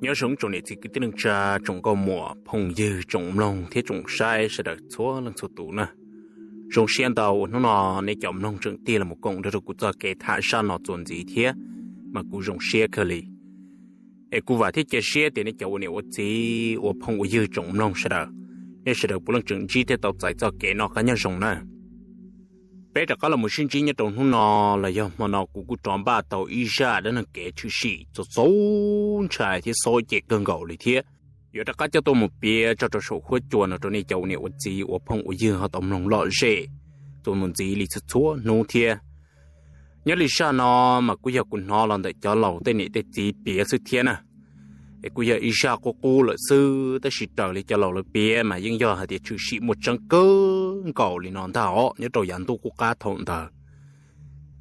Nyob zoo tsoom niam txiv kwv tij neej tsa, tsoom nkauj muam phooj ywg, tsoom mloog thiab tsoom saib sawv daws txhua leej txhua tus na. Zoo siab ntau uas hnub no nej cov mloog tseem tig los koom nrog rau kuv txoj kev tham zaj no txuas ntxiv thiab, mas kuv zoo siab kawg li. Es kuv vam thiab cia siab tias nej cov ua niam ua txiv ua phooj ua ywg tsoom mloog sawv daws, nej sawv daws puav leej tseem ntsib thiab tau txais txoj kev noj qab nyob zoo na. Peb rov qab los mus sib ntsib nyob rau hnub no los yog hmo no kuv kuj rov npaj tau ib zaj dab neeg kev tshwm sim txaus txaus ntshai thiab xob ib ce kawg nkaus li thiab. Yuav rov qab coj tuaj mus piav tso rau saum huab cua no rau nej cov ua niam ua txiv ua phooj ua ywg ho tau mloog lom zem txuas mus ntxiv li txhua txhua hnub thiab. Nyob li zaj no mas kuj yog kuv hnov los ntawm cov laus tej niam tej txiv piav xwb thiab na. Es kuj yog ib zaj qub qub lawm xwb, tab sis raws li cov laus lawv piav mas yeej yog hais tias tshwm sim muaj tseeb kawg nkaus li no ntag os, nyob rau yav ntuj qub qab thaum ntawd.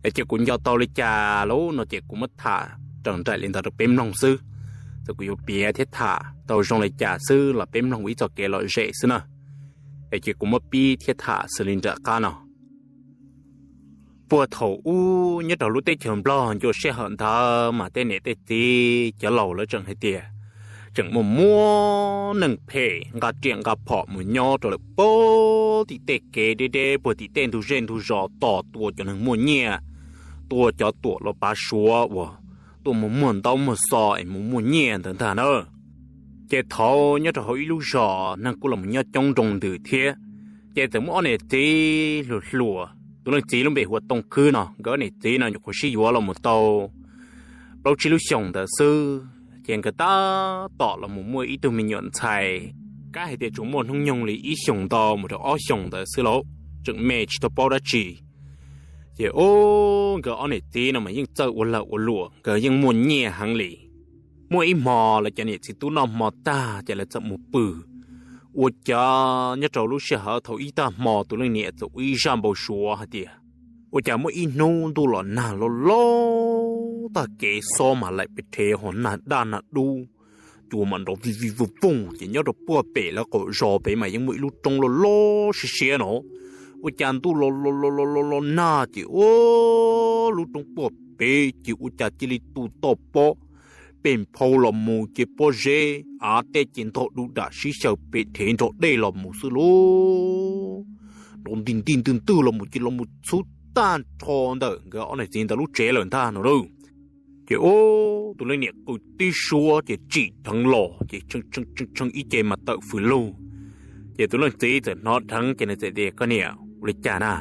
Es ces kuv nco tau li cas lawm no ces kuv muab tham raws nraim li ntawd rau peb mloog xwb. Txawm kuv yuav piav thiab tham tau zoo li cas xwb los peb mloog ua ib txoj kev lom zem xwb na. Es ces kuv muab pib thiab tham xws li nram qab no. Puag thaum ub nyob rau lub teb chaws Nplog ncua sij hawm ntawd mas tej niam tej txiv cov laus lawv tseem hais tias tseem muaj muaj neeg phem nqa riam nqa phom mus nyob rau lawm puag tim tej kev deb deb puag tim tej ntug zej ntug zos tos tua cov neeg muaj nyiaj, tua cov tuam los pav suav uas tuaj mus muag ntaub muag xov es mus muaj nyiaj ntawd ntag na. Ces thaum nyob rau hauv ib lub zos neeg kuj los nyob coob nroo ntws thiab. Ces txawm muaj ob niam txiv hluas hluas, tus leej txiv lub npe hu ua Tooj Khwb no, nkawd ob niam txiv no nyuam qhuav sib yuav los mus tau plaub tsib lub xyoos ntawd xwb, ces nkawd tab tom los mus muaj ib tug me nyuam ntxhais, kab hais tias tsuas muaj hnub nyoog li ib xyoos ntau mus rau ob xyoos ntawd xwb lauj, tseem me tsis tau paub dab tsi. Ces ub, nkawd ob niam txiv no mas yeej txawj ua lag ua luam, nkawd yeej muaj nyiaj heev li. Muaj ib hmo lawv cov niam txiv tub noj hmo tag ces lawv txawm mus pw. Ua cas nyob rau lub sij hawm thaum ib tag hmo tus leej niam txawm ua ib zaj npau suav hais tias, ua cas muaj ib hnub ntuj los nag loj loj tag kev xob mas laim pes rhev ho nag daj nag dub, cua mas nrov vij vij vooj vooj ces nyob rau puag pem lawv qaum zos pem mas yeej muaj ib lub roob loj loj siab siab no. Ua cas ntuj los los los los los nag ces ua lub roob puag pem ces ua cas cia li tu toj pob pem phau los mus ces pob zeb av tej ces ntog du dam sib xyaw pem rhev nrog dej los mus xwb lauj. Nrov nti nti ntwg ntwg los mus ces los mus txhub tag nrho ntawm nkawd ob niam txiv ntawd lub tsev lawm ntag no lauj. Ces ub, tus leej niam qw tib suab ces tsim dheev los ces tshee tshee ib ce mas tawm fws lug. Ces tus leej txiv txawm hnov dheev ces nws txawm tias, koj niam, ua li cas na?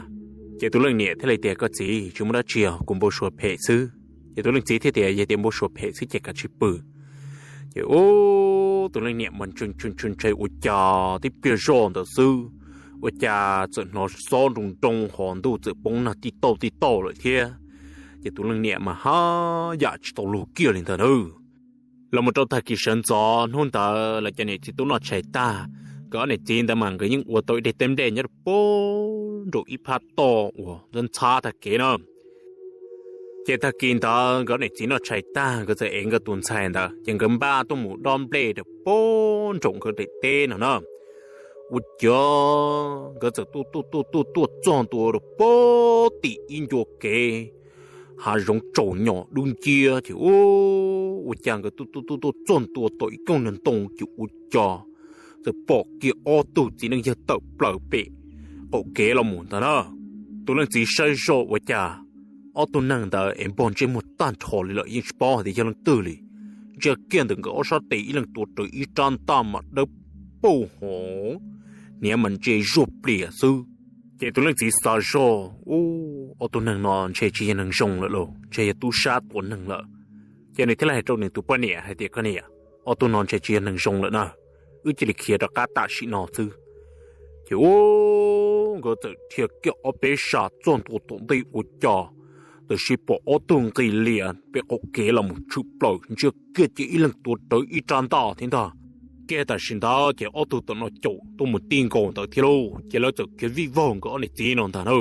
Ces tus leej niam thiaj li tias, koj txiv, tsis muaj dab tsi os, kuv npau suav phem xwb. Ces tus leej txiv thiaj tias, yog tias npau suav phem xwb ces kav tsij pw. Ces ub, tus leej niam mas ntshai ntshai ntshai ntshai ua cas tib pliag zoj ntawd xwb, ua cas txawm hnov xob nroo nroo ho ntuj txawm poob nag tij tauj tij tauj lawm thiab. Ces tus leej niam mas haj yam tsis tau luag kiag li ntawd na. Los mus rau tag kis sawv ntxov hnub ntawd lawv cov niam txiv tub noj tshais tag, nkawd ob niam txiv ntawd mas nkawd yeej ua tau ib daig teb nplej nyob rau puag nraum ib phab toj uas ntxhab ntxhab tag kev na. Ces tag kis ntawd nkawd ob niam txiv noj tshais tag nkawd txawm ev nkawd tus ntxhais ntawd ces nkawd npaj tuaj mus dob nplej rau puag nraum nkawd daim teb no na. Ua cas nkawd txawm tuaj tuaj tuaj tuaj tuaj txog ntua rau puag tim ib ncua kev hav zoov tsaus nyos dub nciab ces ub, ua cas nkawd tuaj tuaj tuaj tuaj txog ntua tom ib koog ntoo ces ua cas txawm pom kiag ob tug txiv neej yawg tawm plaws pem qaum kev los mus ntag na. Tus leej txiv saib zoj ua cas ob tug neeg ntawd es npog ntsej muag tag nrho li lawm yeej tsis paub hais tias yog leej twg li. Ntsia kiag ntawm nkawd ob sab tes ib leeg tuav rawv ib rab ntaj mas dawb paug hov, hniav mas ntse zuag plias xwb. Ces tus leej txiv xav zog, ub, ob tug neeg no ntshe tsis yog neeg zoo lawm lauj, ntshe yog tub sab tua neeg lawm. Ces nws thiaj li hais rau nws tus poj niam hais tias, koj niam, ob tug no ntshe tsis yog neeg zoo lawm na, wb cia li khiav rov qab tam sim no xwb. Ces ub, nkawd txawm dhia kiag ob peb sab txog ntua tom ntej ua cas tam sim pom ob tug nqis lias pem qaum kev los mus tshwm plaws, ntsia kiag ces ib leeg tuav rawv ib rab ntaj thiab ntag. Kiag tam sim ntawd ces ob tug tam no caum tuaj mus tij nkaus ntawd thiab lauj, ces lawv txawm khiav vij vog nkawd ob niam txiv no ntag na.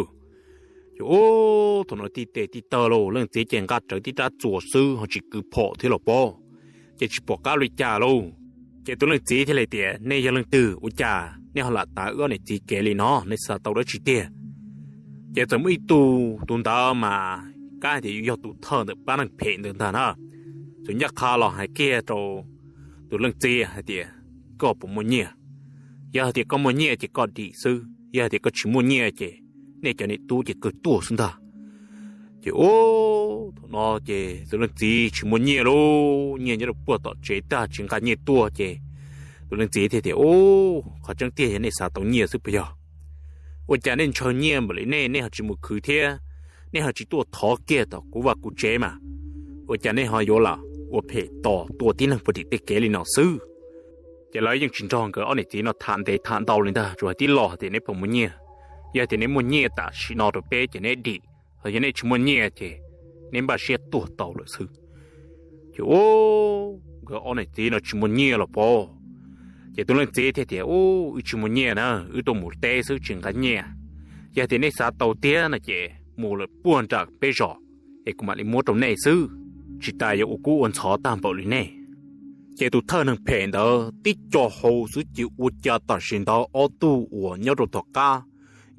Ces ub, thaum no tib tes tib taw lauj, leej txiv ces nqa rawv tib rab txuas xwb ho tsis kwv phom thiab los pob, ces tsis pom qab li cas lauj. Ces tus leej txiv thiaj li tias, nej yog leej twg ua cas nej ho lam tav wb ob niam txiv kev li no, nej xav tau dab tsi tiag? Ces txawm muaj ib tug, tus ntawd mas kab hais tias yuav yog tus thawj ntawm pab neeg phem ntawd ntag na, txawm ncaj qha los hais kiag rau tus leej txiv hais tias, Koj puas muaj nyiaj? Yog hais tias koj muaj nyiaj ces koj dim xwb, yog hais tias koj tsis muaj nyiaj ces nej cov niam tub ces kawg tuag xwb ntag. Ces ub, thaum no ces tus leej txiv tsis muaj nyiaj lauj, nyiaj nyob rau puag tom tsev tag tsis nqa nyiaj tuaj ces tus leej txiv thiaj tias, Ub, qhov tseeb tiag yog nej xav tau nyiaj xwb puas yog? Ua cas nej ntshaw nyiaj npaum li nej, nej ho tsis mus khwv thiab, nej ho tsis tuaj thov kiag tom kuv vaj kuv tsev mas, ua cas nej ho yuav lam ua phem tos tua tib neeg puag tim tej kev li no xwb? Ces lawv yeej tsis nrog nkawd ob niam txiv no tham ntev tham ntau li ntag, tsuas hais tib lo tias, Neb puas muaj nyiaj? Yog tias neb muaj nyiaj tam sim no rau peb ces neb dim, ho yog nej tsis muaj nyiaj ces neb npaj siab tuag tau lawm xwb. Ces ub, nkawd ob niam txiv no tsis muaj nyiaj los pov. Ces tus leej txiv thiaj tias, Ub, wb tsis muaj nyiaj na, wb tuaj mus teb xwb tsis nqa nyiaj. Yog tias nej xav tau tiag no ces mus lawm puag nram peb zos, es kuv mam li muab rau nej xwb, tsis tas yuav ua kub ua ntxhov tag npaum li nej. Ces tus thawj neeg phem ntawd tib co hau xwb ces ua cas tam sim ntawd ob tug uas nyob rau tom qab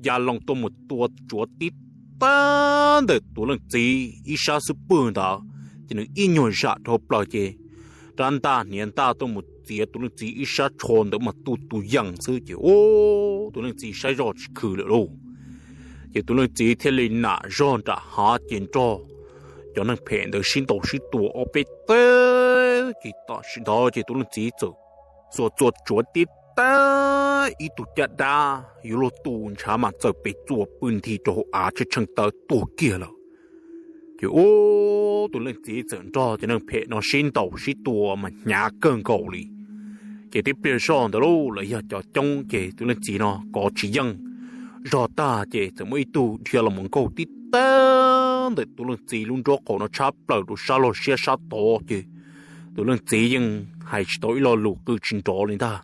ya loo tuaj mus tua tsuav tib tag ntawm tus leej txiv ib sab xub pwg ntawd, ces nws ib nyuag zam dhau plaws ces rab ntaj hniav ntaj tuaj mus txiav tus leej txiv ib sab tsho ntawd mas tu tus yees xwb ces ub, tus leej txiv saib zoj tsis khw lawm lauj. Ces tus leej txiv thiaj li nam zog nram hav ces nrog cov neeg phem ntawd sib ntaus sib tua ob peb teg ces tam sim ntawd ces tus leej txiv txawm xuas txuas tsuav tib tag ib tug caj dab yuav luag tu ntshav mas txawm pes txuas pw nthi rau hauv av tshee tshee tawv tuag kiag lawm. Ces ub, tus leej txiv txawm nrog cov neeg phem no sib ntaus sib tua mas hnyav kawg nkaus li. Ces tib pliag zoj ntawd lauj, lawv yog cov coob ces tus leej txiv no kov tsis yeej. Zog tag ces txawm muaj ib tug dhia los mus nkaug tib tag ntawm tus leej txiv lub nraub qaum no tshab plaws rau sab log siab sab tod ces tus leej txiv yeej hais tsis tau ib lo lus, qw tsis nrov li ntag.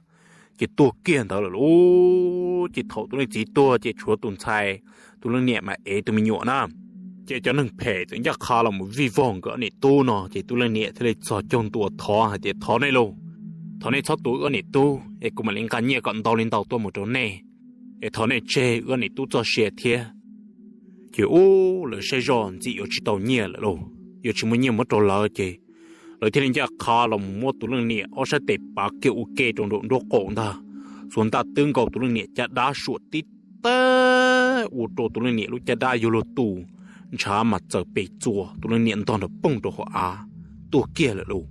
Ces tuag kiag ntawd lawm lauj. Ces thaum tus leej txiv tuag ces tshuav tus ntxhais, tus leej niam mas ev tus me nyuam na. Ces cov neeg phem txawm ncaj qha los mus vij vog nkawd ob niam tub no ces tus leej niam thiaj li txog caug ntua thov hais tias, Thov nej lauj, thov nej txhob tua wb ob niam tub es kuv mam li nqa nyiaj kom ntau li ntau tuaj mus rau nej, es thov nej tseg wb ob niam tub txoj sia thiab. Ces ub, lawv saib zoj ntxim yuav tsis tau nyiaj lawm lauj, yuav tsis muaj nyiaj muab rau lawv ces lawv thiaj li ncaj qha los mus muab tus leej niam ob sab tes pav kiag ua ke rau nraum nraub qaum ntag, xuas ntaj twb nkaus tus leej niam caj dab suam tib tag ua rau tus leej niam lub caj dab yuav luag tu ntshav mas txawm pes txuas, tus leej niam ntog nrog poog rau hauv av tuag kiag lawm lauj.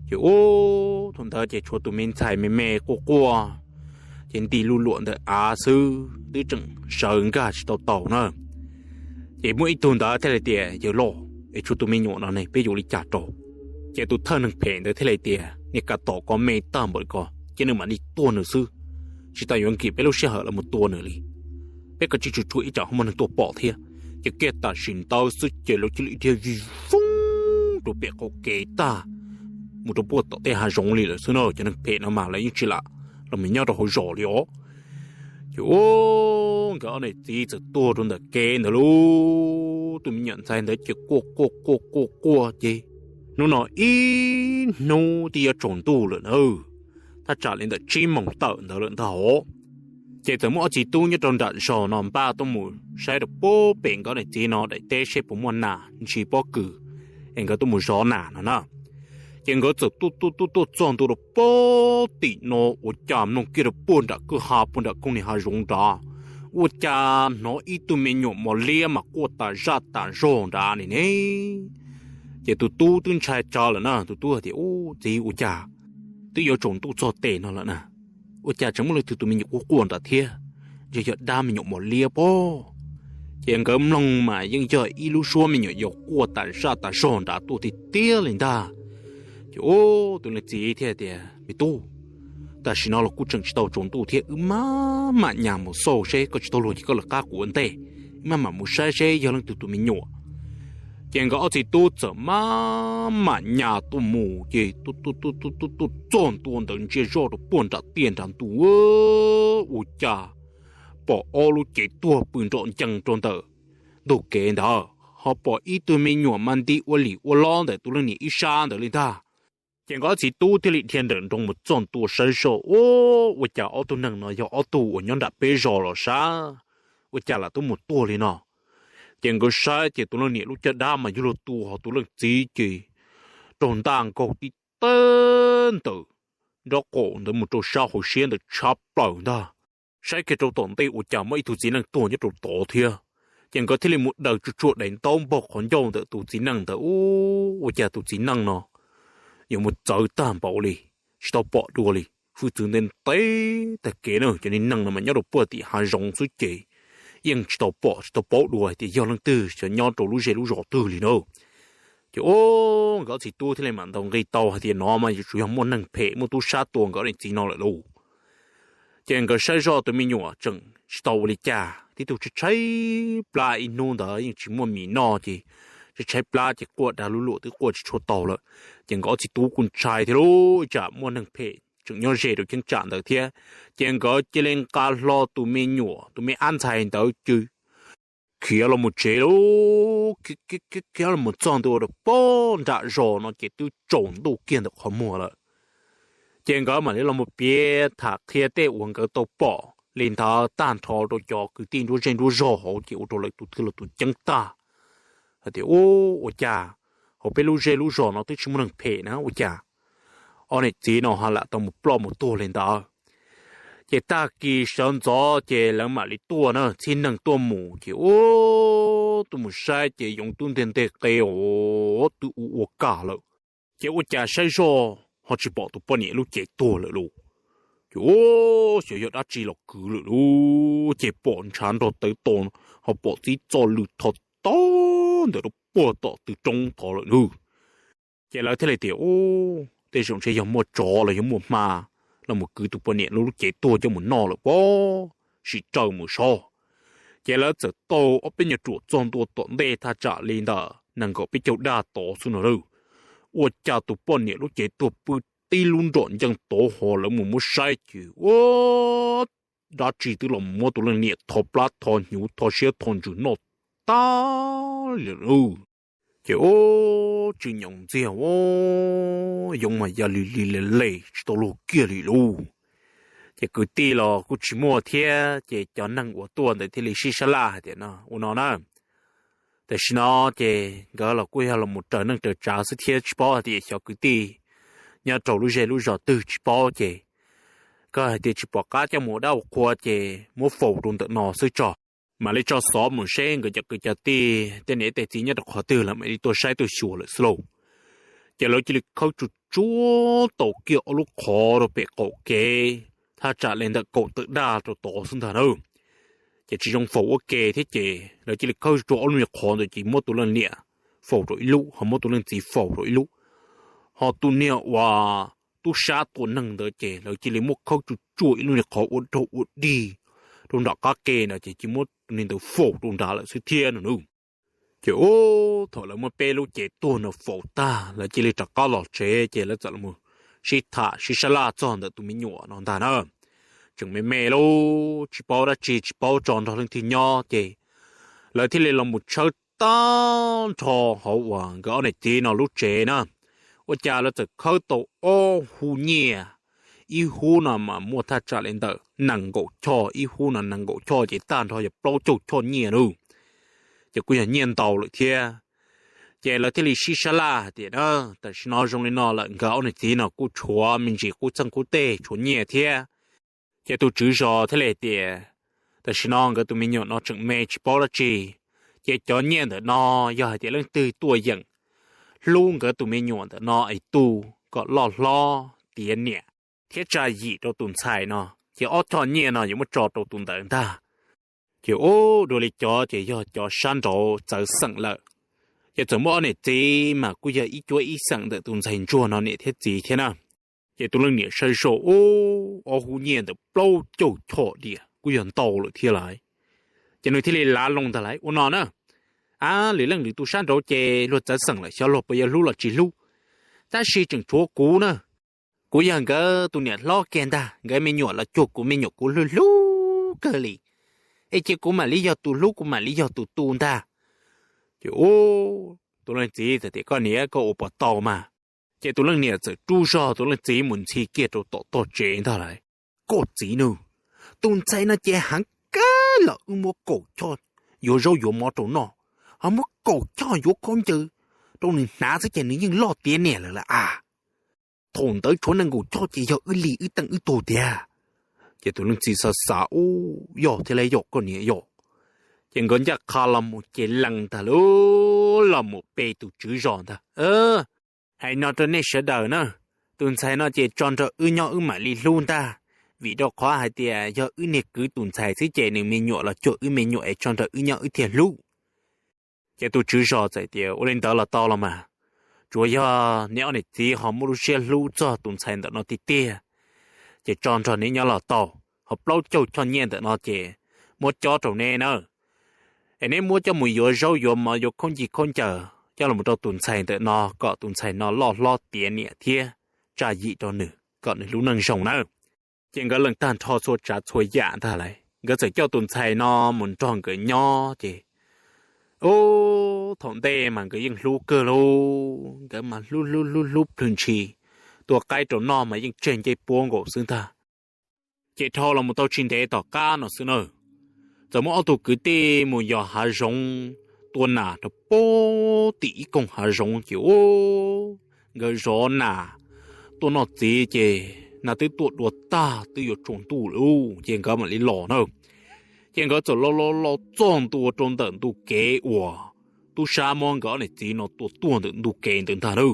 Ces ub, thaum ntawd ces tshuav tus me ntxhais me me quaj quaj ces nti luj luam ntawm av xwb twb tseem sawv nkag tsis tau taus na. Ces muaj ib tug ntawd thiaj li tias, Yawg loj, es tshuav tus me nyuam no ne peb yuav li cas rau? Ces tus thawj neeg phem ntawd thiaj li tias, Niag ka tom ko me tag npaum li ko ces nws mam li tua nws xwb, tsis tas yuav nkim peb lub sij hawm los mus tua nws li. Peb kav tsij tsuag tsuag ib tsam ho muaj neeg tuaj pom thiab. Ces kiag tam sim ntawd xwb ces lawv cia li dhia vij voog rau pem qaum kev tag mus rau puag tom tej hav zoov li lawm xwb na. Cov neeg phem no mas lawv yeej tsis lam los mus nyob rau hauv zos li os. Ces ub, nkawd ob niam txiv txawm tuag rau ntawm kev ntawd lauj. Tus me nyuam ntxhais ntawd ces quaj quaj quaj quaj quaj ces hnub no ib hnub twb yuav tsaus ntuj lawm na, thaj tsam li ntawm tsib moos tawm ntawd lawm ntag os. Ces txawm muaj ob txiv tub nyob rau nram zos no npaj tuaj mus saib rau puag pem nkawd ob niam txiv no daim teb seb puas muaj nas ntsis pob kws es nkawd tuaj mus zov nas no na. Ces nkawd txawm tuaj tuaj tuaj tuaj txog ntua rau puag tim no ua cas mloog kiag rau puag nram kwj ha puag nram koog niag hav zoov nrad, ua cas hnov ib tug me nyuam mos liab mas quaj tas zaj tas zog nrad li ne. Ces tus tub twb ntshai tsawv lawm na, tus tub hais tias, Ub, txiv, ua cas twb yuav tsaus ntuj txog tes no lawm na, ua cas tseem muaj leej twg tus me nyuam quaj quaj nrad thiab? Ntshe yog dab me nyuam mos liab pob. Ces nkawd mloog mas yeej yog ib lub suab me nyuam yaus quaj tas zaj tas zog nrad tuaj tiag tiag li ntag. Ces ub, tus leej txiv thiaj tias, Me tub, tam sim no los kuj tseem tsis tau tsaus ntuj thiab, wb maj mam nyas mus xauj seb, koj tsis tau luag ces koj lawv qab kuv ua ntej, wb maj mam mus saib seb yog leej twg tus me nyuam. Ces nkawd ob txiv tub txawm maj mam nyas tuaj mus ces tuaj tuaj tuaj tuaj tuaj txog ntua ntawd ntsia zoj rau puag nram tiaj nram ntug, ua cas pom ob lub cev tuag pw nrom ncees rau ntawm ntug kev ntawd, ho pom ib tug me nyuam mas nti ua lim ua lob ntawm tus leej niam ib sab ntawd li ntag. Ces nkawd ob txiv tub thiaj li dhia ntawm nroos mus txog ntua saib zoj, ua cas ob tug neeg no yog ob tug uas nyob nram peb zos los sav, ua cas lam tub mus tuag li no. Ces nkawd saib ces tus leej niam lub caj dab mas yuav luag tu, ho tus leej txiv ces raug ntaj nkaug tib tawg ntawm nraub qaum ntawd mus rau sab hauv siab ntawd tshab plaws ntag. Saib kiag rau tom ntej ua cas muaj ib tug txiv neej tuag nyob rau tod thiab. Ces nkawd thiaj li mus daws tsuag tsuag daim ntaub npog qhov ncauj ntawm tus txiv neej ntawd, ua cas tus txiv neej no yuav mus txawv tag npaum li, tsis tau pom dua li. Hwj txwv ntev ntev tag kev na, cov neeg no mas nyob rau puag tim hav zoov xwb ces yeej tsis tau pom tsis tau paub dua hais tias yog leej twg, xyov nyob rau lub zej lub zos twg li na. Ces ua nkawd ob txiv tub thiaj li mam ntaus nqi tau hais tias no mas yuav tsum yog muaj neeg phem muaj tub sab tua nkawd niam txiv no lawm lauj. Ces nkawd saib zoj tus me nyuam tseem tsis tau ua li cas, tib tug tshaib tshaib plab ib hnub ntawd yeej tsis muaj mis noj ces tshaib tshaib plab ces quaj dav luj luam twb quaj tsis tshua taus lawm. Ces nkawd ob txiv tub kuj ntshai thiab lauj, ib tsam muaj neeg phem tseem nyob ze rau cheeb tsam ntawd thiab. Ces nkawd cia li nqa hlo tus me nyuam tus me ab ntxhais ntawd ces khiav los mus tsev lauj. Khiav los mus txog ntua rau pem nram zos no ces twb tsaus ntuj kiag ntawm qhov muag lawm. Ces nkawd mam li los mus piav tham qhia tej uas nkawd tau pom li ntawd tag nrho rau cov kwv tij nruab zej nruab zog hauv ces ua rau lawv tus twg los tus ceeb tag hais tias, Ub, ua cas hauv peb lub zej lub zos no twb tsis muaj neeg phem na, ua cas ob niam txiv no ho lam tau mus ploj mus tuag li ntawd? Ces tag kis sawv ntxov ces lawv mam li tuaj na, txhib neeg tuaj mus ces ub, tuaj mus saib ces yoov tub ntiag nteg qe os, twb ua ua kaj lawm. Ces ua cas saib zoj ho tsis pom tus poj niam lub cev tuag lawm lauj. Ces ub, xyov yog dab tsi los kwv lawm lauj, ces pom ntshav nrog tawv to, ho pom txib txoj lw tho tau ntawm rau puag tom tw roob tod lawm nawb. Ces lawv thiaj li tias, Ub, tej zaum ntshe yog muaj tsov los yog muaj hma los mus kwv tus poj niam lub cev tuag coj mus noj lawm pob, sim raws mus seb. Ces lawv txawm taug ob peb nyuag ruam txog ntua tom ntej thaj tsam li ntawm nees nkaum peb caug daj tod xwb no lauj, ua cas tus poj niam lub cev tuag pw tib lub nrom ncees tod ho lawv mus muab saib ces ua dab tsi twb los muab tus leej niam tho plab tho hnyuv tho siab tho ntsws noj tag li lawm. Ces ub, tsis nyoos ntxiag ua yoov mas ya li li le le tsis tau luag kiag li lauj. Ces kwv tij los kuj tsis muaj thiab ces cov neeg uas tuaj ntawd thiaj li sib sab laj hais tias, Ua no na, tam sim no ces nkawd los kuj yog los mus raws neej raws tsav xwb thiab tsis paub hais tias xyov kwv tij nyob rau lub zej lub zos twg tsis paub ces koj hais tias tsis pom qab coj mus ua dab ua qhua ces muab faus rau ntawm no xwb tso. Mam li tso xov mus seb nkawd cov kwv cov tij tej niam tej txiv nyob rau qhov twg lawm mam li tuaj saib tuaj xyuas lawm xwb lauj. Ces lawv cia li khawb tsuag tsuag tau kiag ob lub qhov rau pem qaum kev thaj tsam li ntawm kaum tawm daj rau tod xwb ntag na. Ces tsis zoo faus ua ke thiab ces lawv cia li khawb tsuag ob lub niag qhov ntawd ces muab tus leej niam faus rau ib lub ho muab tus leej txiv faus rau ib lub. Ho tus niag uas tub sab tua neeg ntawd ces lawv cia li muab khawb tsuag tsuag ib lub niag qhov ua raug ua dig rau nram qab ke ntawd ces cia muab tus niag ntawd faus rau nrad lawm xwb thiab no nawb. Ces ub, thaum lawv muab peb lub cev tuag no faus tag lawv cia li rov qab los tsev ces lawv txawm los sib tham sib sab laj txog ntawm tus me nyuam no ntag na. Tseem me me lauj, tsis paub dab tsi tsis paub tso nrog leej twg nyob ces lawv thiaj li los mus tshawb tag nrho hauv uas nkawd ob niam txiv no lub tsev na. Ua cas lawv txawm khawb tau ob hub nyiaj, ib hub no mas muaj thaj tsam li ntawm nees nkaum choj, ib hub no nees nkaum choj ces tag nrho yog plaub caug choj nyiaj nawb. Ces kuj yog nyiaj ntau lawm thiab. Ces lawv thiaj li sib sab laj hais tias, Tam sim no zoo li no lawm nkawd ob niam txiv no kuj tshuav me ntsis qub txeeg qub teg tshuav nyiaj thiab. Ces tus tswv zos thiaj li hais tias, Tam sim no nkawd tus me nyuam no tseem me tsis paub dab tsi, ces cov nyiaj ntawm no yog hais tias leej twg tuaj yeem hlub nkawd tus me nyuam ntawm no es tu kom loj hlob tiav niam thiab tsa yim rau tus ntxhais no, ces ob choj nyiaj no yuav muab tso rau tus ntawd ntag. Ces ub, dua li cov ces yog cov sab nraud txawv xeem lawm. Ces txawm muaj ob niam txiv mas kuj yog ib cuab ib xeem ntawm tus ntxhais ntsuag no niam thiab txiv thiab na. Ces tus leej niam saib zoj, ub, ob hub nyiaj ntawm plaub caug choj diam kuj yog ntau lawm thiab lawm. Ces nws thiaj li lav loo ntag lawm ua no na, A, lwm leej lwm tus sab nraud ces luag txawv xeem lawm xyov luag puas yuav hlub los tsis hlub, tab sis tseem tshuav kuv na. Kuv yog nkawd tus niam hlob kiag ntag, nkawd me nyuam los cuag kuv me nyuam kuv hlub hlub kawg li. Es cia kuv mam li yog tus hlub kuv mam li yog tus tu ntag. Ces ub, tus leej txiv txawm tias, Koj niam, koj ua puas tau mas? Ces tus leej niam txawm rub zog tus leej txiv mus ntxhi kiag rau tom tog tsev ntag lawm. Koj txiv nws, tus ntxhais no ces heev kawg los wb muab kaum choj yuav zaub yuav mov rau noj, ho muab kaum choj yuav khaub ncaws rau nws hnav xwb ces nws yeej loj tiav niam lawm lawm as. thaum ntawd tshuav nees nkaum choj ces yog wb li wb teej wb tug tiag. Ces tus leej txiv xav xav, Ub, yog thiab lauj, yog koj niam yog. Ces nkawd ncaj qha los mus ces lees ntag lauj, los mus pe tus tswv zos ntag. Hais no rau nej sawv daws na, tus ntxhais no ces tso nrog wb nyob wb mam li hlub ntag, vim rau qhov hais tias yog wb niag kwv tus ntxhais xwb ces nws me nyuam los cuag wb me nyuam es tso nrog wb nyob wb thiaj hlub. Ces tus tswv zos txawm tias, Ua li ntawd los tau los mas, tsuas yog neb ob niam txiv ho muaj lub siab hlub txog tus ntxhais ntawm no tiag tiag, ces tso nrog neb nyob los tau. Ho plaub caug choj nyiaj ntawm no ces muab cob rau neb na, es neb muab coj mus yuav zaub yuav mov yuav khaub ncaws khaub ncaws coj los rau tus ntxhais ntawm no kom tus ntxhais no loj hlob tiav niam thiab tsa yim rau nws kom nws lub neej zoo na. Ces nkawd lees tag nrho txhua tsav txhua yam ntag lauj, nkawd txawm coj tus ntxhais no mus nrog nkawd nyob ces, ub, thaum ntej mas nkawd yeej hlub kawg lauj, nkawd mas hlub hlub hlub hlub plhws ntshis, tua qaib rau noj mas yeej tseg ncej puab nkaus xwb ntag. Ces dhau los mus tau tsis ntev tom qab no xwb na, txawm muaj ob tug kwv tij mus yos hav zoov tua nas rau puag tim ib koog hav zoov ces, ub, nkawd zov nas tuaj noj txiv ces nas twb tuaj dua tag twb yuav tsaus ntuj lawm ces nkawd mam li los na. Ces nkawd txawm los los los txog ntua rau ntawm ntu kev uas tub sab muab nkawd ob niam txiv no tua tuag ntawm ntu kev ntawd ntag na.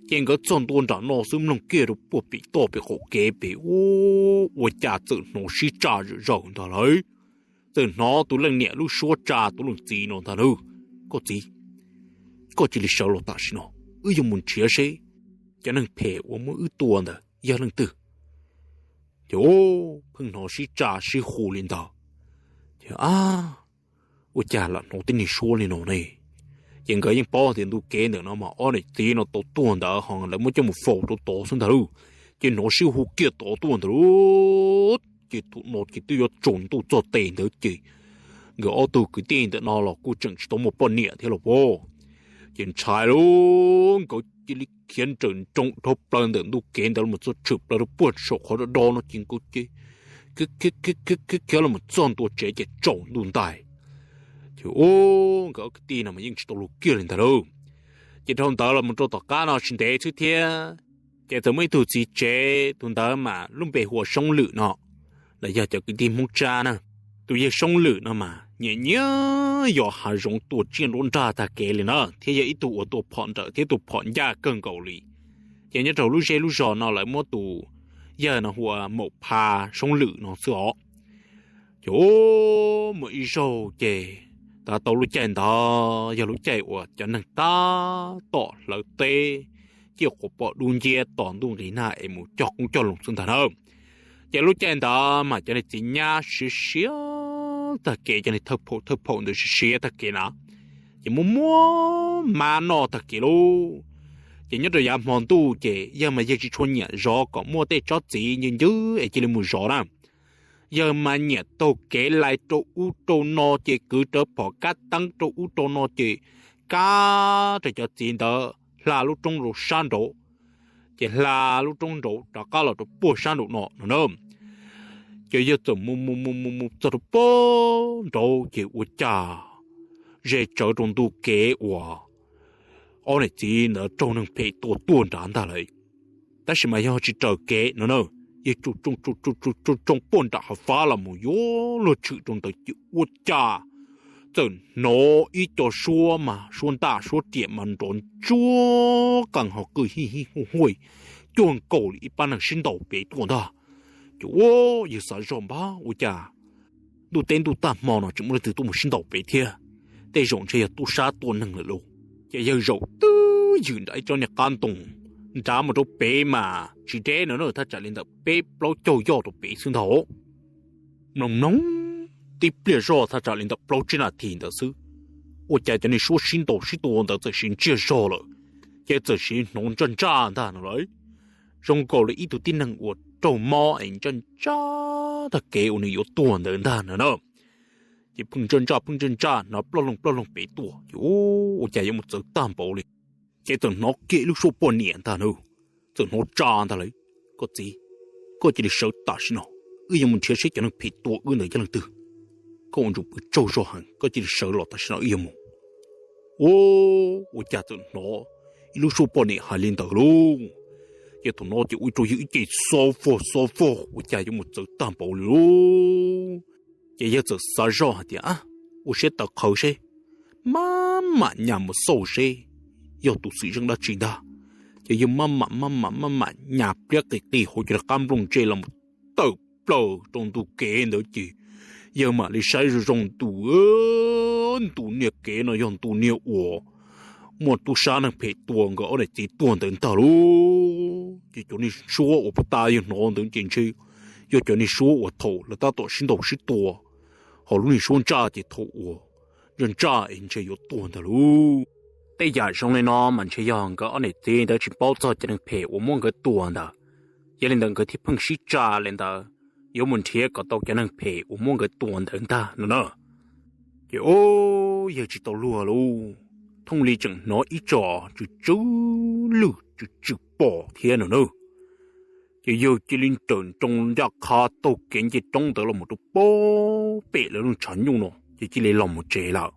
Ces nkawd txog ntua nram no xwb mloog kiag rau puag pem toj pem qaum kev pem, ub, ua cas txawm hnov sib tsa zom zaws ntag lauj. Txawm hnov tus leej niam lub suab tsa tus leej txiv no ntag na, Koj txiv, koj cia li sawv los tam sim no, wb yuav mus nrhiav seb cov neeg phem uas muab wb tua ntawd yog leej twg. Ces pheej hnov sib tsa sib hu li ntawd, ces, Ab, ua cas lam hnov tib neeg suab li no ne? Ces nkawd yeej paub tias ntu kev ntawm no mas ob niam txiv no tau tuag ntawd ho lawv muab coj mus faus rau tod xwb ntag lauj. Ces hnov sib hu kiag tod tuaj ntag lauj. Ces thaum no ces twb yuav tsaus ntuj txog tes ntawd ces nkawd ob tug kwv tij ntawm no los kuj tseem tsis tau muaj poj niam thiab los pab. Ces ntshai lauj, nkawd cia li khiav nrawm nroos dhau plaws ntawm ntu kev ntawd los txog tshwm plaws rau puag saum qhov do do no ces nkawd khiav khiav los txog ntua tsev ces tsaus ntuj ntais. Ces ub, nkawd ob kwv tij no mas yeej tsis tau luag kiag li ntag lauj. Ces dhau ntawd los mus rau tom qab no tsis ntev xwb thiab, ces txawm muaj ib tug txiv tsev, tus ntawd mas lub npe hu ua Soob Lwm no, los yog cov kwv tij Hmoob Tsab na. Tus yawg Soob Lwm no mas nyiam nyiam yos hav zoov tua tsiaj nruab nrag tag kev li na, thiab yog ib tug uas tua phom nrawm thiab tua phom ncaj kawg nkaus li. Ces nyob rau lub zej lub zos no lawv muab tus yawg no hu ua Maum Pha Soob Lwm no xwb os. Ces muaj ib zaug ces, tav tau lub caij ntawd yog lub caij uas cov neeg tab tom hlawv teb, ciaj quas pom dub nciab tos ntuj nqis nag es mus cog qoob cog loo xwb ntag na. Ces lub caij ntawd mas cov niag txiv nyab siav siav tag kev, cov niag thawj phaum thawj phaum ntawd siav siav tag kev na, ces muaj muaj mab noj tag kev lauj. Ces nyob rau yav hmo ntuj ces yawg mas yawg tsis tshua nyiam zov kom muaj tej tsob txiv ncw ncwb es cia li mus zov na. Yawg mas nyiam taug kev lais rau ub rau no ces kwv rawv phom kab teeb rau ub rau no ces kab raws cov txiv ntawd hla lub roob rau sab nraud, ces hla lub roob nraud rov qab los rau puag sab nraum no no na. Ces yawg txawm mus mus mus mus mus txog rau puag nraud ces ua cas ze tsawv rau ntu kev uas ob niam txiv ntawd raug neeg phem tua tuag nrad ntag lawm. Tab sis mas yog tsis raws kev no na, yawg tsom tsom tsom tsom puag nram hav fab los mus yuav luag tshwm rau ntawd ces ua cas txawm hnov ib co suab mas suab ntaj suab riam mas nrov ntsuab qees ho qw hij hij huj huj cuag nkaus li ib pab neeg sib ntaus pem tuaj ntag. Ces ua yawg xav zoj npab ua cas ntuj teb ntuj tag hmo no tseem muaj leej twg tuaj mus sib ntaus pem thiab, tej zaum ntshe yog tub sab tua neeg lawm lauj. Ces yawg zaum twb ywm nram ib tsob niag qab ntoo nrad mus rau pem mas tsis deb no na, thaj tsam li ntawm peb plaub caug yoj rau pem xwb ntag. Mloog mloog tib pliag zoj thaj tsam li ntawm plaub tsib nas this ntawd xwb, ua cas cov niag suab sib ntaus sib tua ntawd txawm siv ntsiag zog lawm, ces txawm siv hnov ntsaj ntsaj ntag no lawm. Zoo nkaus li ib tug tib neeg uas raug mob es ntsaj ntsaj tag kev uas nws yuav tuag ntawd ntag no na. Ces pheej ntsaj ntsaj pheej ntsaj ntsaj hnov ploj loog ploj loog pem tuaj ces ua cas yuav mus txawv tag npaum li. Ces txawm hnov kiag ib lub suab poj niam ntag na, txawm hnov tsa ntag lawm, Koj txiv, koj cia li sawv tam sim no, wb yuav mus nrhiav seb cov neeg phem tua wb ntawd yog leej twg. Koj ua ntsuj pw tsaug zog heev, koj cia li sawv los tam sim no wb yuav mus. Ua, ua cas txawm hnov ib lub suab poj niam hais li ntawd lauj. Ces thaum no ces ua rau yawg ib ce xob vog xob vog ua cas yuav mus txawv tag npaum li lauj. Ces yawg txawm xav zoj hais tias, ua siab tawv qhawv seb, maj mam nyas mus xauj seb yog tus xwm zeej dab tsi ntag. Ces yawg maj mam maj mam maj mam nyas pliab qis qis hauv cov qab nplooj ntsej los mus tawm plaws rau ntug kev ntawd ces yawg mam li saib zoo zoo ntu ntu niag kev no yog ntu niag uas muaj tub sab neeg phem tua nkawd ob niam txiv tuag ntawd ntag lauj. Ces cov niag suab uas puag ta yawg hnov ntawd ces ntshe yog cov niag suab uas thaum lawv tab tom sib ntaus sib tua, hos lub niag suab ntsaj ces thaum uas ntsaj ntsaj es ntshe yuav tuag ntag lauj. Tej yam zoo li no mas ntshe yog nkawd ob niam txiv ntawd tsis paub txog cov neeg phem uas muab nkawd tua ntawd, yog li ntawd nkawd thiaj pheej sib tsa li ntawd, yuav mus nrhiav kom tau cov neeg phem uas muab nkawd tua ntawd ntag no na. Ces o, yawg tsis tau luag lauj, thooj li tseem hnov ib tso tsw tsw lwj tsw tsw pom thiab no na. Ces yawg cia li nrawm nroos ncaj qha taug kev nce roob ntawd los mus rau pem lawv lub tshav nyuj no ces cia li los mus tsev lawm.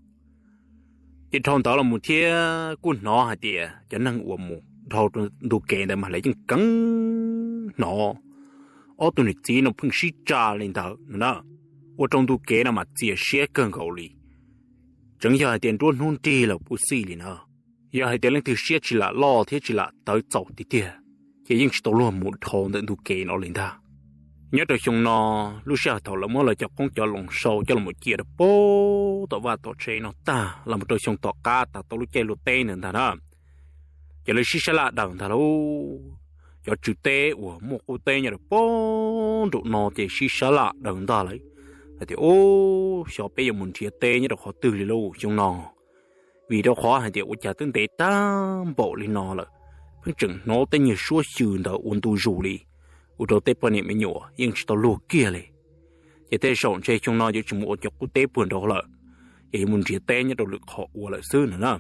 Ces dhau ntawd los mus thiab kuj hnov hais tias cov neeg uas mus dhau ntug kev ntawd mas lawv yeej keev hnov ob tug niam txiv no pheej sib tsa li ntawd no na, ua rau ntug kev no mas txias siab kawg nkaus li. Tseev yog hais tias nruab hnub nrig los puv xij li na, yog hais tias leej twg siab tsis lam loj thiab tsis lam tawv txaus tiag tiag, ces yeej tsis tau luag mus dhau ntawm ntug kev no li ntag. Nyob rau xyoo no, lub sij hawm thaum lawv muab lawv cov qoob cov loo sau coj los cia rau pem tom vaj tom tsev no tag los mus rau xyoo tom qab tas tau lub caij luaj teb ntawd ntag na, ces lawv sib sab laj daws ntag lauj. Cov tswv teb uas muaj qub teb nyob rau pem nraum no ces sib sab laj daws ntag lawm hais tias, Ub, xyov peb yuav mus nrhiav teb nyob rau qhov twg li lauj xyoo no, vim rau qhov hais tias ua cas twb ntev tag npaum li no lawm, pheej tseem hnov tej nyuag suab xyw ntawd ua ntu zus li, ua rau tej poj niam me nyuam yeej tsis tau luag kiag li. Ces tej zaum ntshe xyoo no yuav tsis mus ua cov qub teb puag nraud lawm, ces yuav mus nrhiav teb nyob rau lwm qhov ua lawm xwb no na.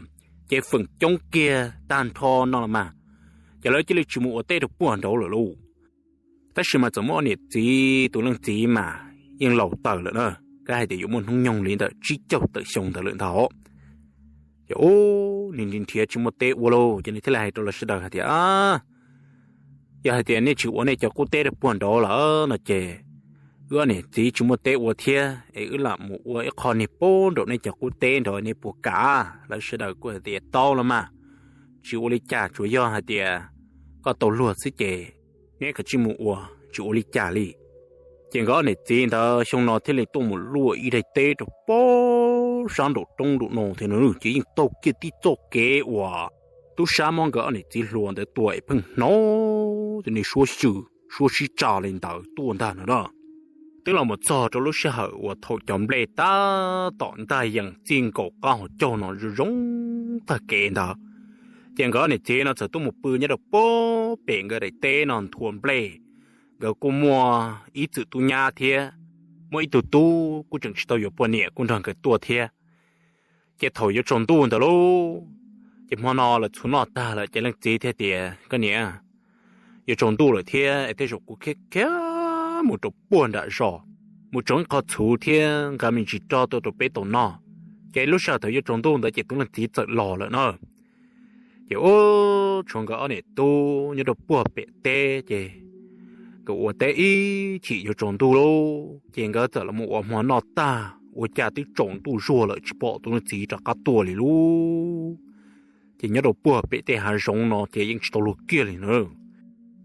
Ces feem coob kiag tag nrho no los mas, ces lawv cia li tsis mus ua teb rau puag nraud lawm lauj. Tab sis mas txawm muaj ob niam txiv, tus leej txiv mas yeej laus tawm lawm na, kav hais tias yuav muaj hnub nyoog li ntawm tsib caug tawm xyoo ntawd lawm ntag. Ces ub, nws nrhiav tsis muaj teb ua lauj, ces nws thiaj li hais rau lawv sawv daws hais tias, Yog hais tias nej tsis ua nej cov qub teb rau puag nraud lawm no ces wb ob niam txiv tsis muaj teb ua thiab es wb lam mus ua ib qho niag pem nraum nej cov qub teb nraud nej puas kam? Lawv sawv daws kuj hais tias, Tau los mas, tsis ua li cas, tsuas yog hais tias koj tau luag xwb ces neb kav tsij mus ua, tsis ua li cas li. Ces nkawd ob niam txiv ntawd xyoo no thiaj li tuaj mus luaj ib daim teb rau pem sab nraum roob nraum no thiab no, ces yeej taug kiag tib txoj kev uas tub sab muab nkawd ob niam txiv hluas ntawd tua es pheej hnov tej niag suab xyw, suab sib tsa li ntawd tuaj ntag no na. Twb los mus txog rau lub sij hawm uas thaum cov nplej tab tom ntaj yees txij nkaus qab hauv caug no zoo zoo tag kev ntawd, ces nkawd ob niam txiv no txawm tuaj mus pw nyob rau pem nkawd daim teb no nthua nplej. Nkawd kuj muaj ib txwm tub nyab thiab, muaj ib tug tub kuj tseem tsis tau yuav poj niam kuj nrog nkawd tuaj thiab. Ces thaum yuav tsaus ntuj ntawd lauj, ces hmo no lawv txhuav noj tag lawm ces leej txiv thiaj tias, Koj niam, yuav tsaus ntuj lawm thiab es tej zaum kuv khiav khiav mus rau puag nram zos, mus tsoo ib qho txhuv thiab nqa me ntsis roj tuaj rau peb tau noj. Ces lub sij hawm thaum yuav tsaus ntuj ntawd ces tus leej txiv txawm los lawm na. Ces ub, tshuav nkawd ob niam tub nyob rau puag pem teb, ces nkawd ua teb ib chim yuav tsaus ntuj lauj, ces nkawd txawm los mus ua hmo noj tag ua cas twb tsaus ntuj zuag lawm tsis pom tus leej txiv rov qab tuaj li lauj. Ces nyob rau puag pem tej hav zoov no ces yeej tsis tau luag kiag li na.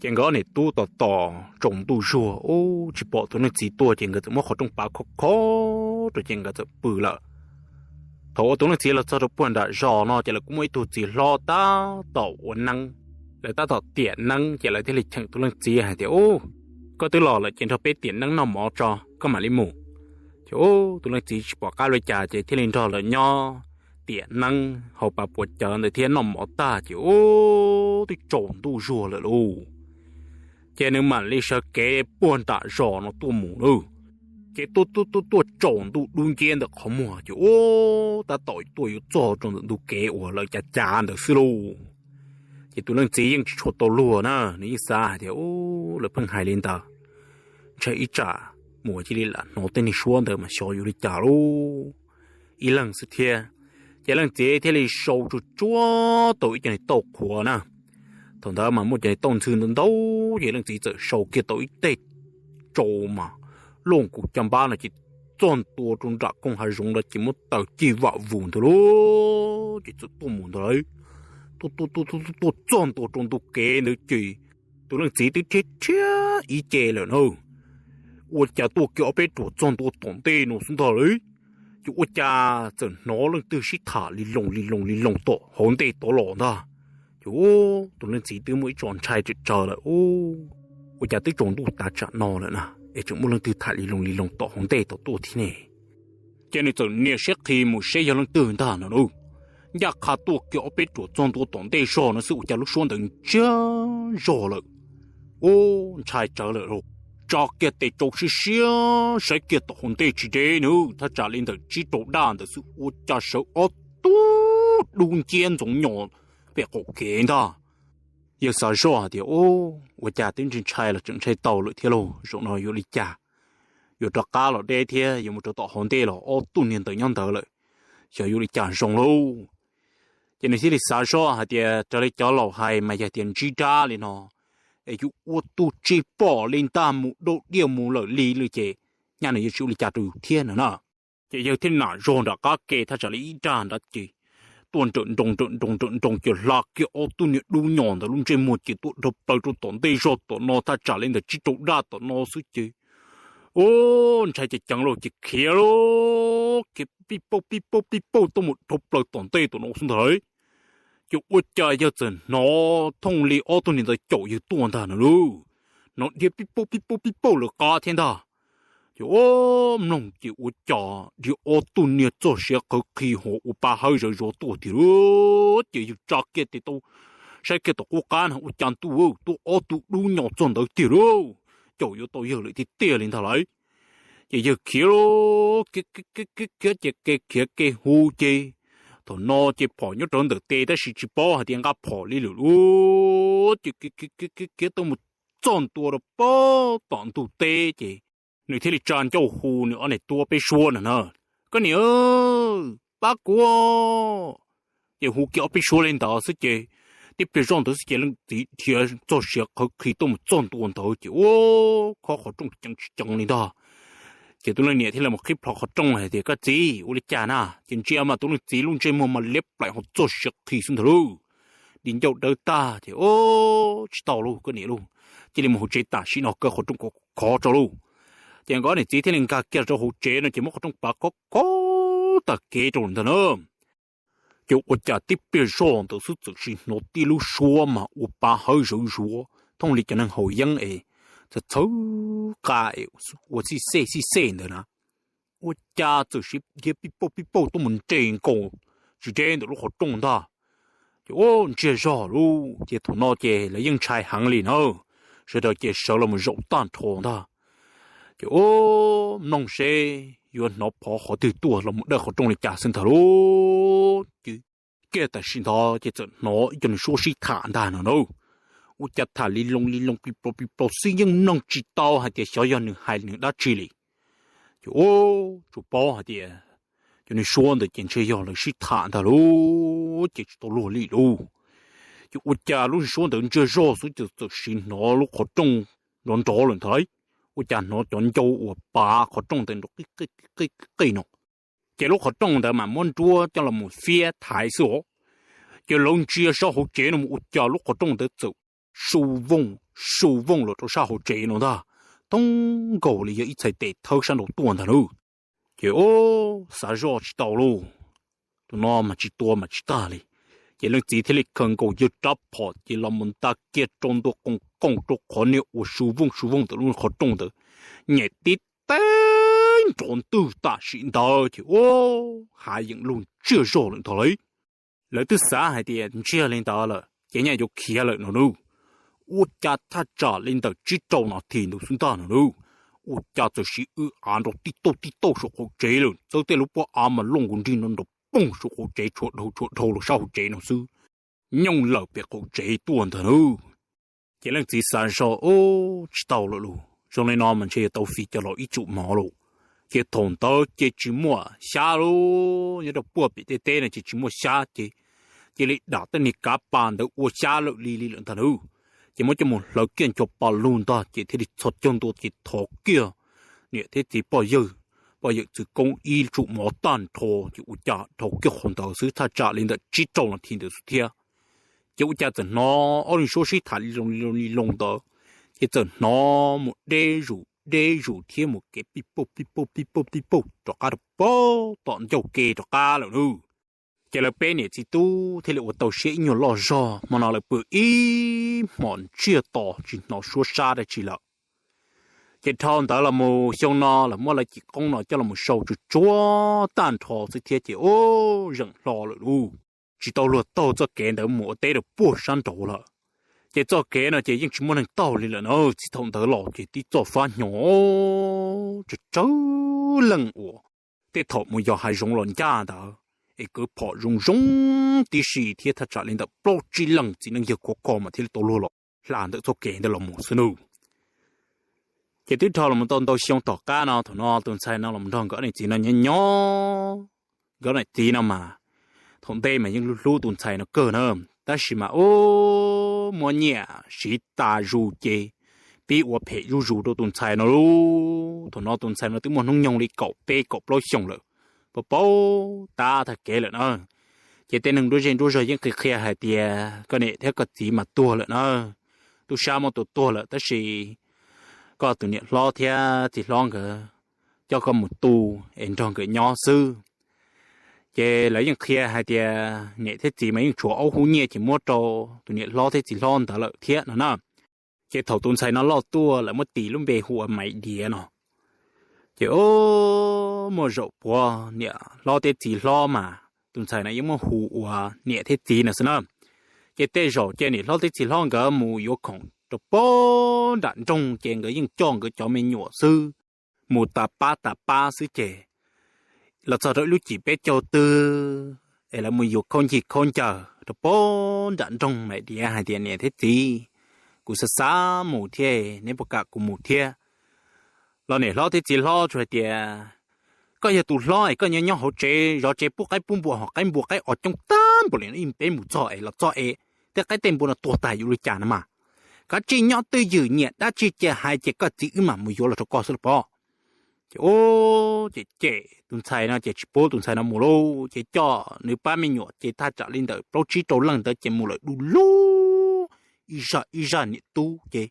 Ces nkawd ob niam tub tos tos tsaus ntuj zuag ub tsis pom tus leej txiv tuaj ces nkawd txawm muab qhov rooj pav khob khob rau ces nkawd txawm pw lawm. Thaum uas tus leej txiv los txog rau puag nram zos no ces lawv kuj muaj ib tug txiv hlob tab tom ua neeb, lawv tab tom tiam neeb ces lawv thiaj li cheem tus leej txiv hais tias, Ub, koj twb los lawm ces nrog peb tiam neeb noj mov tso koj mam li mus. Ces ub, tus leej txiv tsis pom qab li cas ces thiaj li nrog lawv nyob tiam neeb haus pas puas cawv ntawd thiab noj mov tag ces ub twb tsaus ntuj zuag lawm lauj. Ces nws mam li sawv kev puag nram zos no tuaj mus lauj. Ces tuaj tuaj tuaj tuaj tsaus ntuj dub nciab ntawm qhov muag ces ub tab tom tuaj yuav txog rau ntawm ntug kev uas lawv cav cav ntawd xwb lauj. Ces tus leej txiv yeej tsis tshua tau luag na, nws yeej xav hais tias, Ub, lawv pheej hais li ntawd, ntshai ib tsam mus cia li lam hnov tej niag suab ntawd mas xyov yuav li cas lauj. Ib leeg xwb thiab, ces leej txiv thiaj li sau tsuag tsuag tau ib co niag tauj qhuav na, Thaum ntawd mas muaj cov tauj ntxhw ntau ntau, ces leej txiv txawm sau kiag tau ib teg tsau mas luaj nkaus caj npab no ces txog ntua rau nram koog hav zoov ntawd ces muab taws cig vam vus ntawd lauj, ces txawm tuaj mus ntawd lawm. Tuaj tuaj tuaj tuaj tuaj txog ntua rau ntu kev ntawd ces tus leej txiv twb rhiab rhiab ib ce lawm na. Ua cas tuaj kiag ob peb ruam txog ntua tom ntej no xwb ntag lawm, ces ua cas txawm hnov leej twg sib tham li loo li loo li loo tom hauv ntej tod los ntag. Ces tus leej txiv twb muaj ib tso ntshai tsawm tsawv lawm, ua cas twb tsaus ntuj tav tsam no lawm na es tseem muaj leej twg tham li loo li loo tom hauv ntej tod tuaj thiab ne? Ces nws txawm nias siab qhi mus seb yog leej twg ntag no lauj. Ncaj qha tuaj kiag ob peb ruam txog ntua tom ntej zog no xwb ua cas lub suab ntawd ntsiag zog lawm. Ub, ntshai tsawv lawm lauj. Tso kiag tes tsau siab siab saib kiag tom hauv ntej tsis deb nws thaj tsam li ntawm tsib rau daj ntawd xwb ua cas sawv ob tug dub nciab ntxoov nyos pem qaum kev ntag. Yawg xav zoj hais tias, ub, ua cas twb ntshai ntshai los tseem ntshai tau lawm thiab lauj, zaum no yuav li cas? Yuav rov qab los deb thiab yuav mus rau tom hauv ntej los ob tug niag ntawd nyob ntawd lawm, xyov yuav li cas zoo lauj. Ces nws thiaj li xav zoj hais tias raws li cov laus hais mas yog tias ntsib dab li no es yus ua tus tsis pom li ntag mus dau diaj mus lawm li lawm ces nyaj nws yuav tsis ua li cas rau yus thiab no na. Ces yawg thiaj nam zog nram qab ke thaj tsam li ib dag nrad ces tuaj nrawm nroos nrawm nroos nrawm nroos ces hla kiag ob tug niag dub nyos ntawd lub ntsej muag ces tuaj dhau plaws rau tom ntej zog tom no thaj tsam li ntawm tsib rau daj tom no xwb ces ub, ntshai ceev ceev lauj ces khiav lauj, khiav pij pauj pij pauj pij pauj tuaj mus dhau plaws tom ntej tom no xwb ntag lauj. Ces ua cas yawg txawm hnov thooj li ob tug niag ntawd caum yawg tuaj ntag no lauj, hnov dhia pij pauj pij pauj pij pauj lawv qab thiab ntag. Ces ub, mloog ces ua cas dhia ob tug niag txog siav qhawv qhi hos ua pa hawb zawv zuav tuaj tiag lauj. Ces yawg tsa kiag tes tau saib kiag tom qub qab no ua cas ntuj, tuaj ob tug dub nyos txog ntawd tiag lauj, caum yuav tau yawg lawm tiag tiag li ntag lauj. Ces yawg khiav lauj, khiav khiav khiav khiav ces kev khiav kev hu ces thaum no ces phom nyob rau ntawm tes tab sis tsis paub hais tias nqa phom li lawm lauj. Ces khiav khiav khiav khiav khiav tuaj mus txog ntua rau pem tom ntug teb ces nws thiaj li tsa ncauj hu nws ob niam tub peb suab no na, koj niam, pab kuv. Ces hu kiag ob peb suab li ntawd xwb ces tib pliag zoj ntawd xwb ces leej txiv dhia txog siav qhawv qhi tuaj mus txog ntua ntawd ces ua khob qhov rooj ceev tsis ceev li ntag. Ces tus leej niam thiaj li mus qhib plho qhov rooj hais tias, koj txiv, ua li cas na? Ces ntsia mas tus leej txiv lub ntsej muag mas liab plaim ho txog siav qhi xwb ntag lauj, di ncauj dawb tag ces, o, tsis tau lauj koj niam lauj, cia li mus hauv tsev tam sim no, kaw qhov rooj khov rau lauj. Ces nkawd niam txiv thiaj li nkag kiag rau hauv tsev no ces muab qhov rooj pav khov khov tag kev rau lawm ntag na. Ces ua cas tib pliag zoj ntawd xwb txawm sim hnov tib lub suab mas ua pa hawb zawv zuav thooj li cov neeg haus yeeb es txhawv txhawv qa es ua xij xej xij xej ntawd na. Ua cas txawm sim dhia pij pauj pij pauj tuaj mus nres nkaus tsis deb ntawm lub qhov rooj ntag. Ces ua ntsiag zog lauj, ces thaum no ces lawv yeej ntshai heev li na, sawv daws ces sawv los mus zaum tag nrho ntag. Ces ua mloog seb yuav hnov phov qhov twg tuaj los mus dawj qhov rooj li cas xwb ntag lauj. Ces kiag tam sim ntawd ces txawm hnov ib co nws suab sib tham ntag no na. Ua cas tham li loo li loo pis plaus pis plaus xwb yeej mloog tsis tau hais tias xyov yog nws hais nws dab tsi li. Ces ua tsuas paub hais tias cov nws suab ntawd ces ntshe yog lawv sib tham ntag lauj, ces tsis tau luag li lauj. Ces ua cas lub suab ntawd ntsiag zog xwb ces txawm sim hnov lub qhov rooj nrov nrov lawm ntag. Ua cas hnov cov ncau uas pav qhov rooj ntawd nrov qij qij qij qij no. Ces lub qhov rooj ntawd mas muab nruab coj los mus fiab thaiv xwb os. Ces lawv ntsia sab hauv tsev no mus ua cas lub qhov rooj ntawd txawm su vooj su vooj los rau sab hauv tsev no ntag, thoob nkaus li yog ib txhais tes thawb sab nraud tuaj ntag lauj. Ces ub, xav zoj tsis tau lauj, tus no mas tsis tua mas tsis tag li. Ces leej txiv thiaj li khaws nkaus yawg rab phom ces los mus nta kiag rau ntua qoos qoos rau qhov niag uas su vooj su vooj ntawm lub qhov rooj ntawd, nyem tib teg nrov ntwg tam sim ntawd ces ub, hav yeem lug ntsiag zog lawm ntag lauj. Lawv twb xav hais tias ntsiag li ntawd lawm ces nyaj yuav khiav lawm no lauj. Ua cas thaj tsam li ntawm tsib rau nas this ntawd xwb ntag no lauj, ua cas txawm sim w av nrov tij tauj tij tauj saum qaum tsev lawm, txawb tej lub pob av mas loj nkaus nrig no nrov poog saum qaum tsev tshuav dhau tshuav dhau los sab hauv tsev no xwb, nyooj lawm pem qaum tsev tuaj ntag lauj. Ces leej txiv xav zog, ub, tsis tau lawm lauj, zoo li no mas ntshe yuav tau fiv cov laus ib tsum mov lauj. Ces thaum ntawd ces tsis muaj xyab lauj, nyob rau puag pem tej teb no ces tsis muaj xyab ces cia li dam tej niag kav pas ntawd ua xyab lawm li li lawm ntag lauj. Ces muab coj mus hlawv kiag ncho pa lug ntag ces thiaj li txhos caug ntua ces thov kiag niam thiab txiv poj yawg, poj yawm txwv koob ib tsum mov tag nrho ces ua cas dhau kiag qhov ntawd xwb thaj tsam li ntawm tsib rau nas this ntawd xwb thiab. Ces ua cas txawm hnov ob leeg suab sib tham li loo li loo li loo ntawd, ces txawm hnov mus deb zus deb zus thiab mus kev pij pauj pij pauj pij pauj pij pauj rov qab rau pem tom ncauj ke rov qab lawm nawb. Ces lawv peb niam txiv tub thiaj li ua tau siab ib nyuag loj zog, hmo no lawv pw ib hmos ntsiag to tsis hnov suab sab dab tsi lawm. Ces dhau ntawd los mus xyoo no lawv muab lawv cim qoob no coj los sau tsuag tsuag tag nrho xwb thiab ces ub zeem hlo lawm lauj. Tsis tau luag taug txoj kev ntawd mus ua teb rau puag sab nraud lawm. Ces txoj kev no ces yeej tsis muaj neeg taug li lawm na, txij thaum ntawd los ces tib txoj fab hnyo tsawg tsawg leej uas tej thaum mus yos hav zoov los ncaj ntawd es kwv phom zoo zoo tib si thiab thaj tsam li ntawm plaub tsib leej txiv neej yawg khov kho mas thiaj li tau luag los hla ntawm txoj kev ntawd los mus xwb nawb. Ces twb dhau los tau ntau xyoo tom qab no thaum no tus ntxhais no los nrog nkawd niam txiv no nyob nyob. Nkawd niam txiv no mas thaum ntej mas yeej hlub hlub tus ntxhais no kawg na, tab sis mas ub muab nyiaj siv tas zus ces pib ua phem zuj zus rau tus ntxhais no lauj. Thaum no tus ntxhais no twb muaj hnub nyoog li kaum peb kaum plaub xyoos lawm, pab paub tab tag kev lawm na. Ces tej neeg nruab zej nruab zog yeej qhia qhia hais tias koj niam thiab koj txiv mas tuag lawm na, tub sab muab tua tuag lawm tab sis koj tus niam hlob thiab txiv hlob nkawd coj koj mus tu es nrog nkawd nyob xwb. Ces lawv yeej qhia hais tias niam thiab txiv mas yeej tshuav aub hub nyiaj ces muab rau tus niam hlob thiab txiv hlob ntawd lawm thiab no na. Ces thaum tus ntxhais no loj tuaj lawv muab tis lub npe hu ua Maiv Diav no. Ces ub muaj zaum puav niam hlob thiab txiv hlob mas tus ntxhais no yeej muab hu ua niam thiab txiv no xwb na. Ces tej zaum ces niam hlob thiab txiv hlob nkawd mus yuav khoom rau pem nram nroog ces nkawd yeej coj nkawd cov me nyuam xwb, mus tas pab tas pab xwb ces los txog rau ib lub cim peb caug twg es lawv mus yuav khaub ncaws khaub ncaws rau pem nram nroog Maiv Diav hais tias niam thiab txiv, kuv xav xav mus thiab neb puas kam kuv mus thiab? Los niam hlob thiab txiv hlob tsuas hais tias koj yog tus hlob es koj nyob nyob hauv tsev zov tsev pub qaib pub npua hos qaib npua qaib os coob tag npaum li no, ib peb mus txog es los txog es tej qaib tej npua no tuag tas yuav li cas no mas. Kav tsij nyob twj ywm, nyiam dab tsi ces hais ces koj txiv wb mam mus yuav los rau koj xwb los pob. Ces ub ces cem tus ntxhais no ces tsis pub tus ntxhais no mus lauj, ces coj nws pab me nyuam ces thaj tsam li ntawm plaub tsib rau leej ntawd ces mus lawm du lug ib zaj ib zaj niam tub ces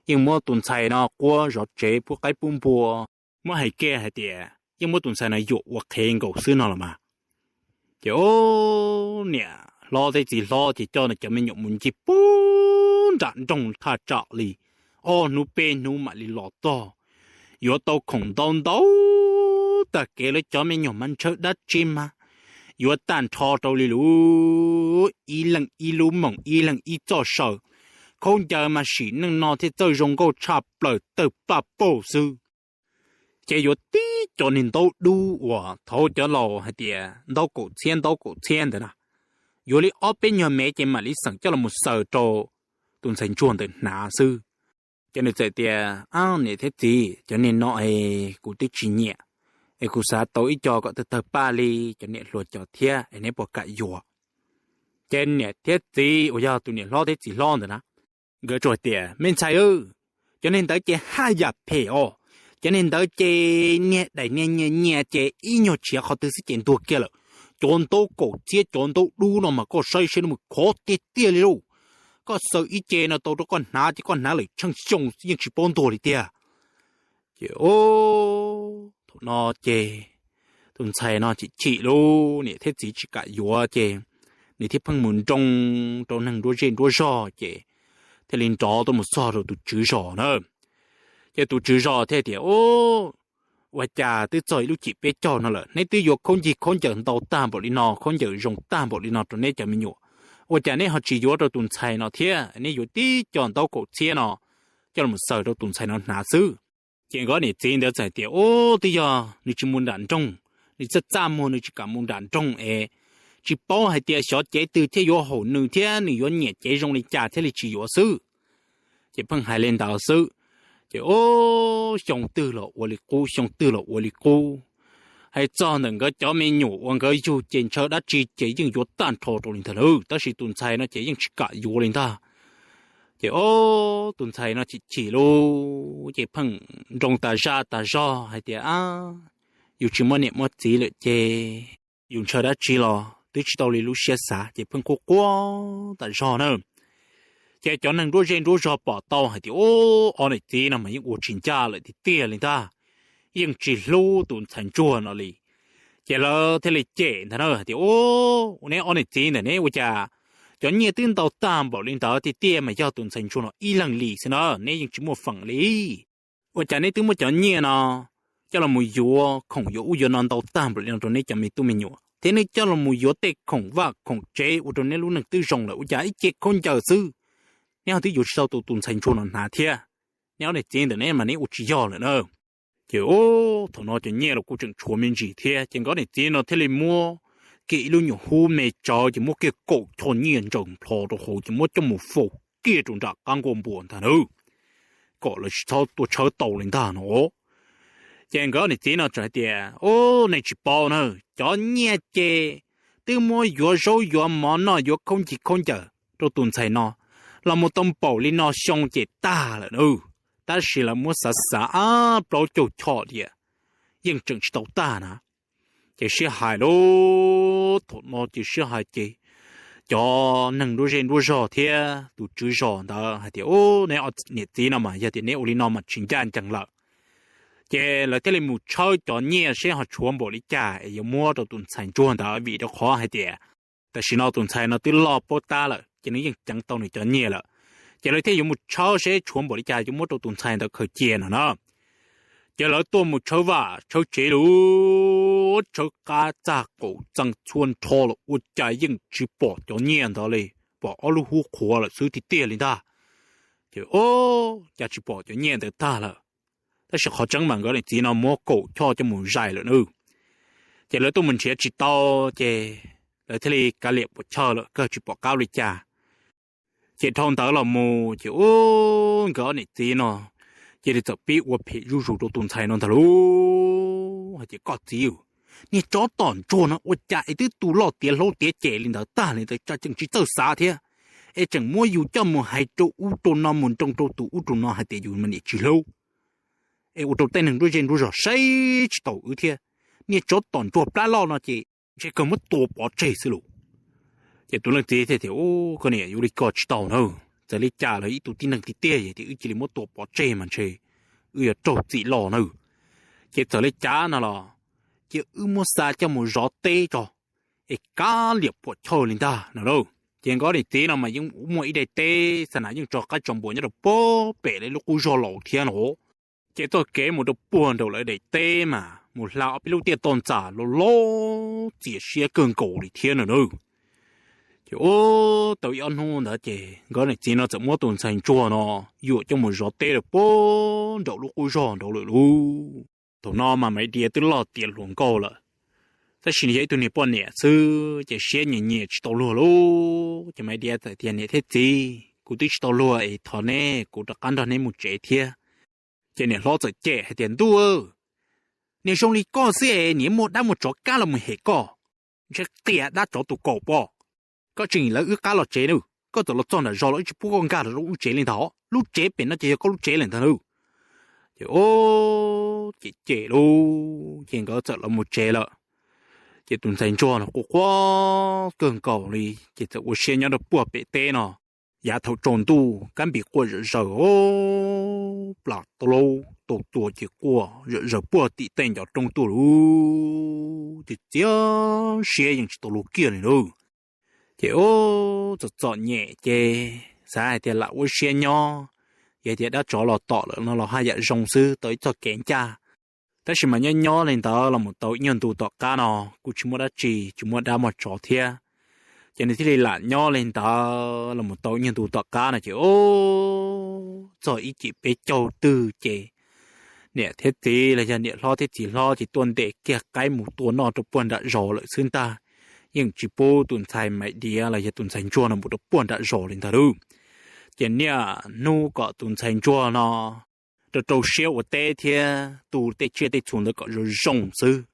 yeej muab tus ntxhais no quab zov tsev pub qaib pub npua, muab hais kiag hais tias yeej muab tus ntxhais no yuam ua qhev nkaus xwb no los mas. Ces ub niam hlob thiab txiv hlob ces coj cov me nyuam mus ncig pub nram nroog thaj tsam li ob hnub peb hnub mam li los txog. Yuav tau khoom ntau ntau tag kev, lawv cov me nyuam mas ntshaw dab tsi mas yuav tag nrho rau li lub ib leeg ib lub moos ib leeg ib txoj saw. Khaub ncaws mas sim neej no thiaj txawj zoo nkauj tshaj plaws tawg paj paug xwb. Ces yuav tib co niag ntaub dub uas thaud cov laus hais tias ntaub kaum txhiab ntaub kaum txhiab ntawd na, yuav li ob peb nyuag mev ces mam li xeem coj los mus xaws rau tus ntxhais ntsuag ntawd hnav xwb. Ces nws txawm tias, Ab niam thiab txiv, cov niag no es kuv twb tsis nyiam, es kuv xav tau ib co kom tawg tawg paj li cov niam hluas cov thiab es neb puas kam yuav? Ces niam thiab txiv uas yog tus niam hlob thiab txiv hlob ntawd na, nkawd tsuas hais tias, Me ntxhais, cov niag ntawd ces haj yam phem os. Cov niag ntawd ces niag daim niag nyias nyias ces ib nyuag tshiav qhov twg xwb ces ntuag kiag lawm. Cov ntaub kaum txhiab cov ntaub dub no mas koj saib seb no mas khov tiag tiag li lauj. Koj xaws ib ce no tau rau koj hnav ces koj hnav lawm tsheej xyoo yeej tsis paub ntuag li tiag. Ces thaum no ces tus ntxhais no chim chim lauj, niam thiab txiv tsis kam yuav ces nws thiaj pheej mus nroo rau neeg nruab zej nruab zog ces thiaj li nrov tuaj mus txog rau tus tswv zos na. Ces tus tswv zos thiaj tias, Ua cas twb txog ib lub cim peb caug no lawm, neb twb yuav khaub ncig khaub ncaws ntau tag npaum li no, khaub ncaws zoo tag npaum li no rau neb cov me nyuam, ua cas neb ho tsis yuav rau tus ntxhais no thiab, neb yuav tib co ntaub kaum txhiab no coj los xaws rau tus ntxhais no hnav xwb? Ces nkawd niam txiv ntawd txawm tias, Ub, twb yog nws tsis mus nram nroog, nws txaj txaj muag nws tsis kam mus nram nroog es tsis paub hais tias xyov cev twg thiaj yuav haum nws thiab nws yuav nyiam cev zoo li cas thiaj li tsis yuav xwb. Ces pheej hais li ntawd xwb. Ces ub, xyoo twg los ua li qub, xyoo twg los ua li qub. Hais txog ntawm nkawd cov me nyuam uas nkawd yug ces ntshaw dab tsi ces yeej yuav tag nrho rau li ntag lauj, tab sis tus ntxhais no ces yeej tsis kam yuav li ntag. Ces ob tus ntxhais no chim chim lauj, ces pheej nroo tas zaj tas zog hais tias, a, yus tsis muaj niam muaj txiv lawm ces yus ntshaw dab tsi los twb tsis tau li lub siab xav, ces pheej quaj quaj tas zog na. Ces cov neeg nruab zej nruab zog pom tau hais tias, o, ob niam txiv no mas yeej ua tsis ncaj lawm tiag tiag li ntag, yeej tsis hlub tus ntxhais ntsuag no li. Ces lawv thiaj li cem ntag na hais tias, u, ua neb ob niam txiv ntawm neb ua cas cov nyiaj twb ntau tag npaum li ntawd tiag tiag mas yog tus ntxhais ntsuag no ib leeg li xwb na, neb yeej tsis muaj feem li. Ua cas neb twb muab cov nyiaj no coj los mus yuav khoom yuav ub yuav no ntau tag npaum li no rau neb cov me tub me nyuam, thiab neb coj los mus yuav tej khoom vaj khoom tsev ua rau neb lub neej twb zoo lawm, ua cas ib ce khaub ncaws xwb neb ho twb yuav tsis tau tus tus ntxhais ntsuag no hnav thiab? Neb ob niam txiv ntawm neb mas neb ua tsis yog lawm na. Ces thaum no cov nyiaj los kuj tseem tshuav me ntsis thiab, ces nkawd niam txiv no thiaj li muab kiag ib lub nyuam hub me tsawv ces muab kiag kaum choj nyiaj ntsaws nplho rau hauv ces muab coj mus faus kiag rau nram qab nkuaj npua ntag na, kom lawv tsis txhob tuaj tshawb tau li ntag no. Ces nkawd niam txiv no txawm hais tias, u, nej tsis paub na, cov nyiaj ces twb muab yuav zaub yuav mov noj yuav khaub ncaws khaub ncaws rau tus ntxhais no los mus tau npaum li no xyoo ces tag lawm na, tab sis lawv muab xav xav ab plaub caug choj tias yeej tseem tsis tau tag na. Ces sib hais lauj, thaum no ces sib hais ces cov neeg nruab zej nruab zog thiab tus tswv zos ntawd hais tias, u, neb niam txiv no mas yog tias neb ua li no mas tsis ncaj ncees lawm. Ces lawv thiaj li mus tshawb cov nyiaj seb ho tshuav npaum li cas es yuav muab rau tus ntxhais ntsuag ntawd, vim rau qhov hais tias tam sim no tus ntxhais no twb loj paub tab lawm ces nws yeej ceev tau nws cov nyiaj lawm. Ces lawv thiaj yuav mus tshawb seb tshuav npaum li cas yuav muab rau tus ntxhais ntawd khaws cia no na. Ces lawv tuaj mus tshawb vaj tshawb tsev lauj, tshawb qab txaj qaum txee txhua nrho los ua cas yeej tsis pom cov nyiaj ntawd li, pom ob lub hub qhuav lawm xwb tiag tiag li ntag. Ces o, cas tsis pom cov nyiaj ntawd tag lawm. Tab sis qhov tseeb mas nkawd niam txiv no muab kaum choj coj mus zais lawm na. Ces lawv tuaj mus nrhiav tsis tau, ces lawv thiaj li kav liam puam chawj lawm, kawg tsis pom qab ua li cas. Ces dhau ntawd los mus ces u, nkawd ob niam txiv no cia li txawm pib ua phem zuj zus rau tus ntxhais no ntag lauj, hais tias, koj txiv, niag tsov tom ntsuag no ua cas es twb tu loj tiav hlob tiav cem li ntawd tag li ntawd tseem tsis txawj xav thiab, es tseem muab yus coj mus hais rau ub rau no mus nroo rau tus ub rau no hais tias yus mas niam tsis hlub, es ua rau tej neeg nruab zej nruab zog saib tsis taus wb thiab. Niag tsov tom ntsuag plab loj no ces ntshe kawg muab tua pov tseg xwb lauj. Ces tus leej txiv thiaj tias, u, koj niam, yuav li ko tsis tau na, txawm li cas los ib tug tib neeg tiag tiag es tias wb cia li muab tua pov tseg mas ntshe wb yuav raug txim los na. Ces txawm li cas no los cia wb muab xa coj mus zov teb tso, es kav liam puam chawj li ntag no lauj. Ces nkawd niam txiv no mas yeej muaj ib daim teb xa nas yeej tso qaib tso npua nyob rau puag pem li lub qub zog laus thiab no. Ces txoj kev mus rau puag nraum lawv daim teb mas mus hla ob peb lub tiaj toj ntxas loj loj txias siab kawg nkaus li thiab no na. Ces u, tau ib ob hnub ntawd ces nkawd niam txiv no txawm muab tus ntxhais ntsuag no yuam coj mus zov teb rau puag nraum lub qub zog nraud lawm lauj. Thaum no mas Maiv Diav twb loj tiav hluas nkauj lawm, tab sis nws yog ib tug niag poj niam xwb ces siab nyiam nyiam tsis tau luag lauj. Ces Maiv Diav txawm tias, niam thiab txiv, kuv twb tsis tau luag es thov neb kuv rov qab nrog neb mus tsev thiab. Ces niam hlob txawm cem hais tias, ntuj, niag zoo li koj xwb es niag muaj dab muaj tsov kab los mus hem koj, ntshe qias dab tsov tus kaum pob. Koj tseem lawv wb qab los tsev na, koj txawm los txog nram zos los wb tsis pub koj nkag los rau wb tsev li ntag, lub tsev pem no ces yog koj lub tsev lawm ntag lauj. Ces o, cem cem lauj, ces nkawd txawm los mus tsev lawm. Ces tus ntxhais ntsuag no quaj quaj kawg nkaus li ces txawm ua siab nyob rau puag pem teb no. Yav thaum tsaus ntuj kab npis quaj zom zaws o, plam taub laub tau tua ces quaj zom zaws puag tim tej ncov roob tuaj lauj. Ces txiav siab yeej tsis tau luag kiag li lauj. Ces o, txom txom nyem ces xav hais tias lam ua siab nyob, yog tias dab tsov los tom lawm no los haj yam zoo xwb tau ib txoj kev ncaj. Tab sis mas nyob nyob li ntawd los mus tau ib nyuag ntu tom qab no kuj tsis muaj dab tsi, tsis muaj dab muaj tsov thiab. Ces nws thiaj li lam nyob li ntawd los mus tau ib nyuag ntu tom qab no ces o, txog ib cim peb caug twg ces niam thiab txiv los yog niam hlob thiab txiv hlob ces tuaj ntes kiag qaib mus tua noj rau puag nram zos lawm xwb ntag. Yeej tsis pub tus ntxhais Maiv Diav los yog tus ntxhais ntsuag no mus rau puag nram zos li ntag lauj. Ces niaj hnub kom tus ntxhais ntsuag no rau rau siab ua teb thiab tu tej tsiaj tej txhu ntawd kom zoo zoo xwb.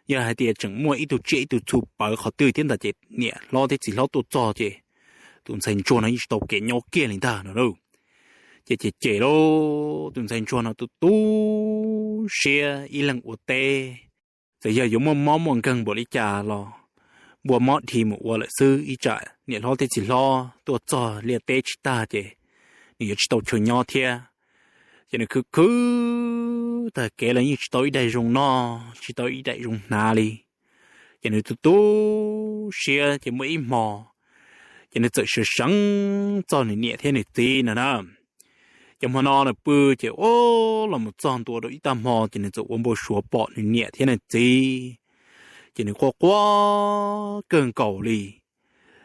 Yog hais tias tseem muaj ib tug tsiaj ib tug txhu pawv qhov twg thiab ntag ces niam hlob thiab txiv hlob tuaj txog ces tus ntxhais ntsuag no yeej tsis tau kev nyob kiag li ntag no lauj. Ces ces ces lauj, tus ntxhais ntsuag no tu tu siab ib leeg ua teb, txawm yog yuav muaj mob muaj nkeeg npaum li cas los npua mob dhi mus ua lawm xwb, ib tsam niam hlob thiab txiv hlob tuaj txog liaj teb tsis tag ces nws yuav tsis tau chaw nyob thiab. Ces nws khwv khwv tag kev los yeej tsis tau ib daim zoo noj tsis tau ib daim zoo hnav li. Ces nws tu tu siab ces muaj ib hmo ces nws txawm sawv seev txog nws niam thiab nws txiv no na. Ces hmo no nws pw ces ua los mus txog ntua rau ib tag hmo ces nws txawm ua npau suav pom nws niam thiab nws txiv. Ces nws quaj quaj kawg nkaus li.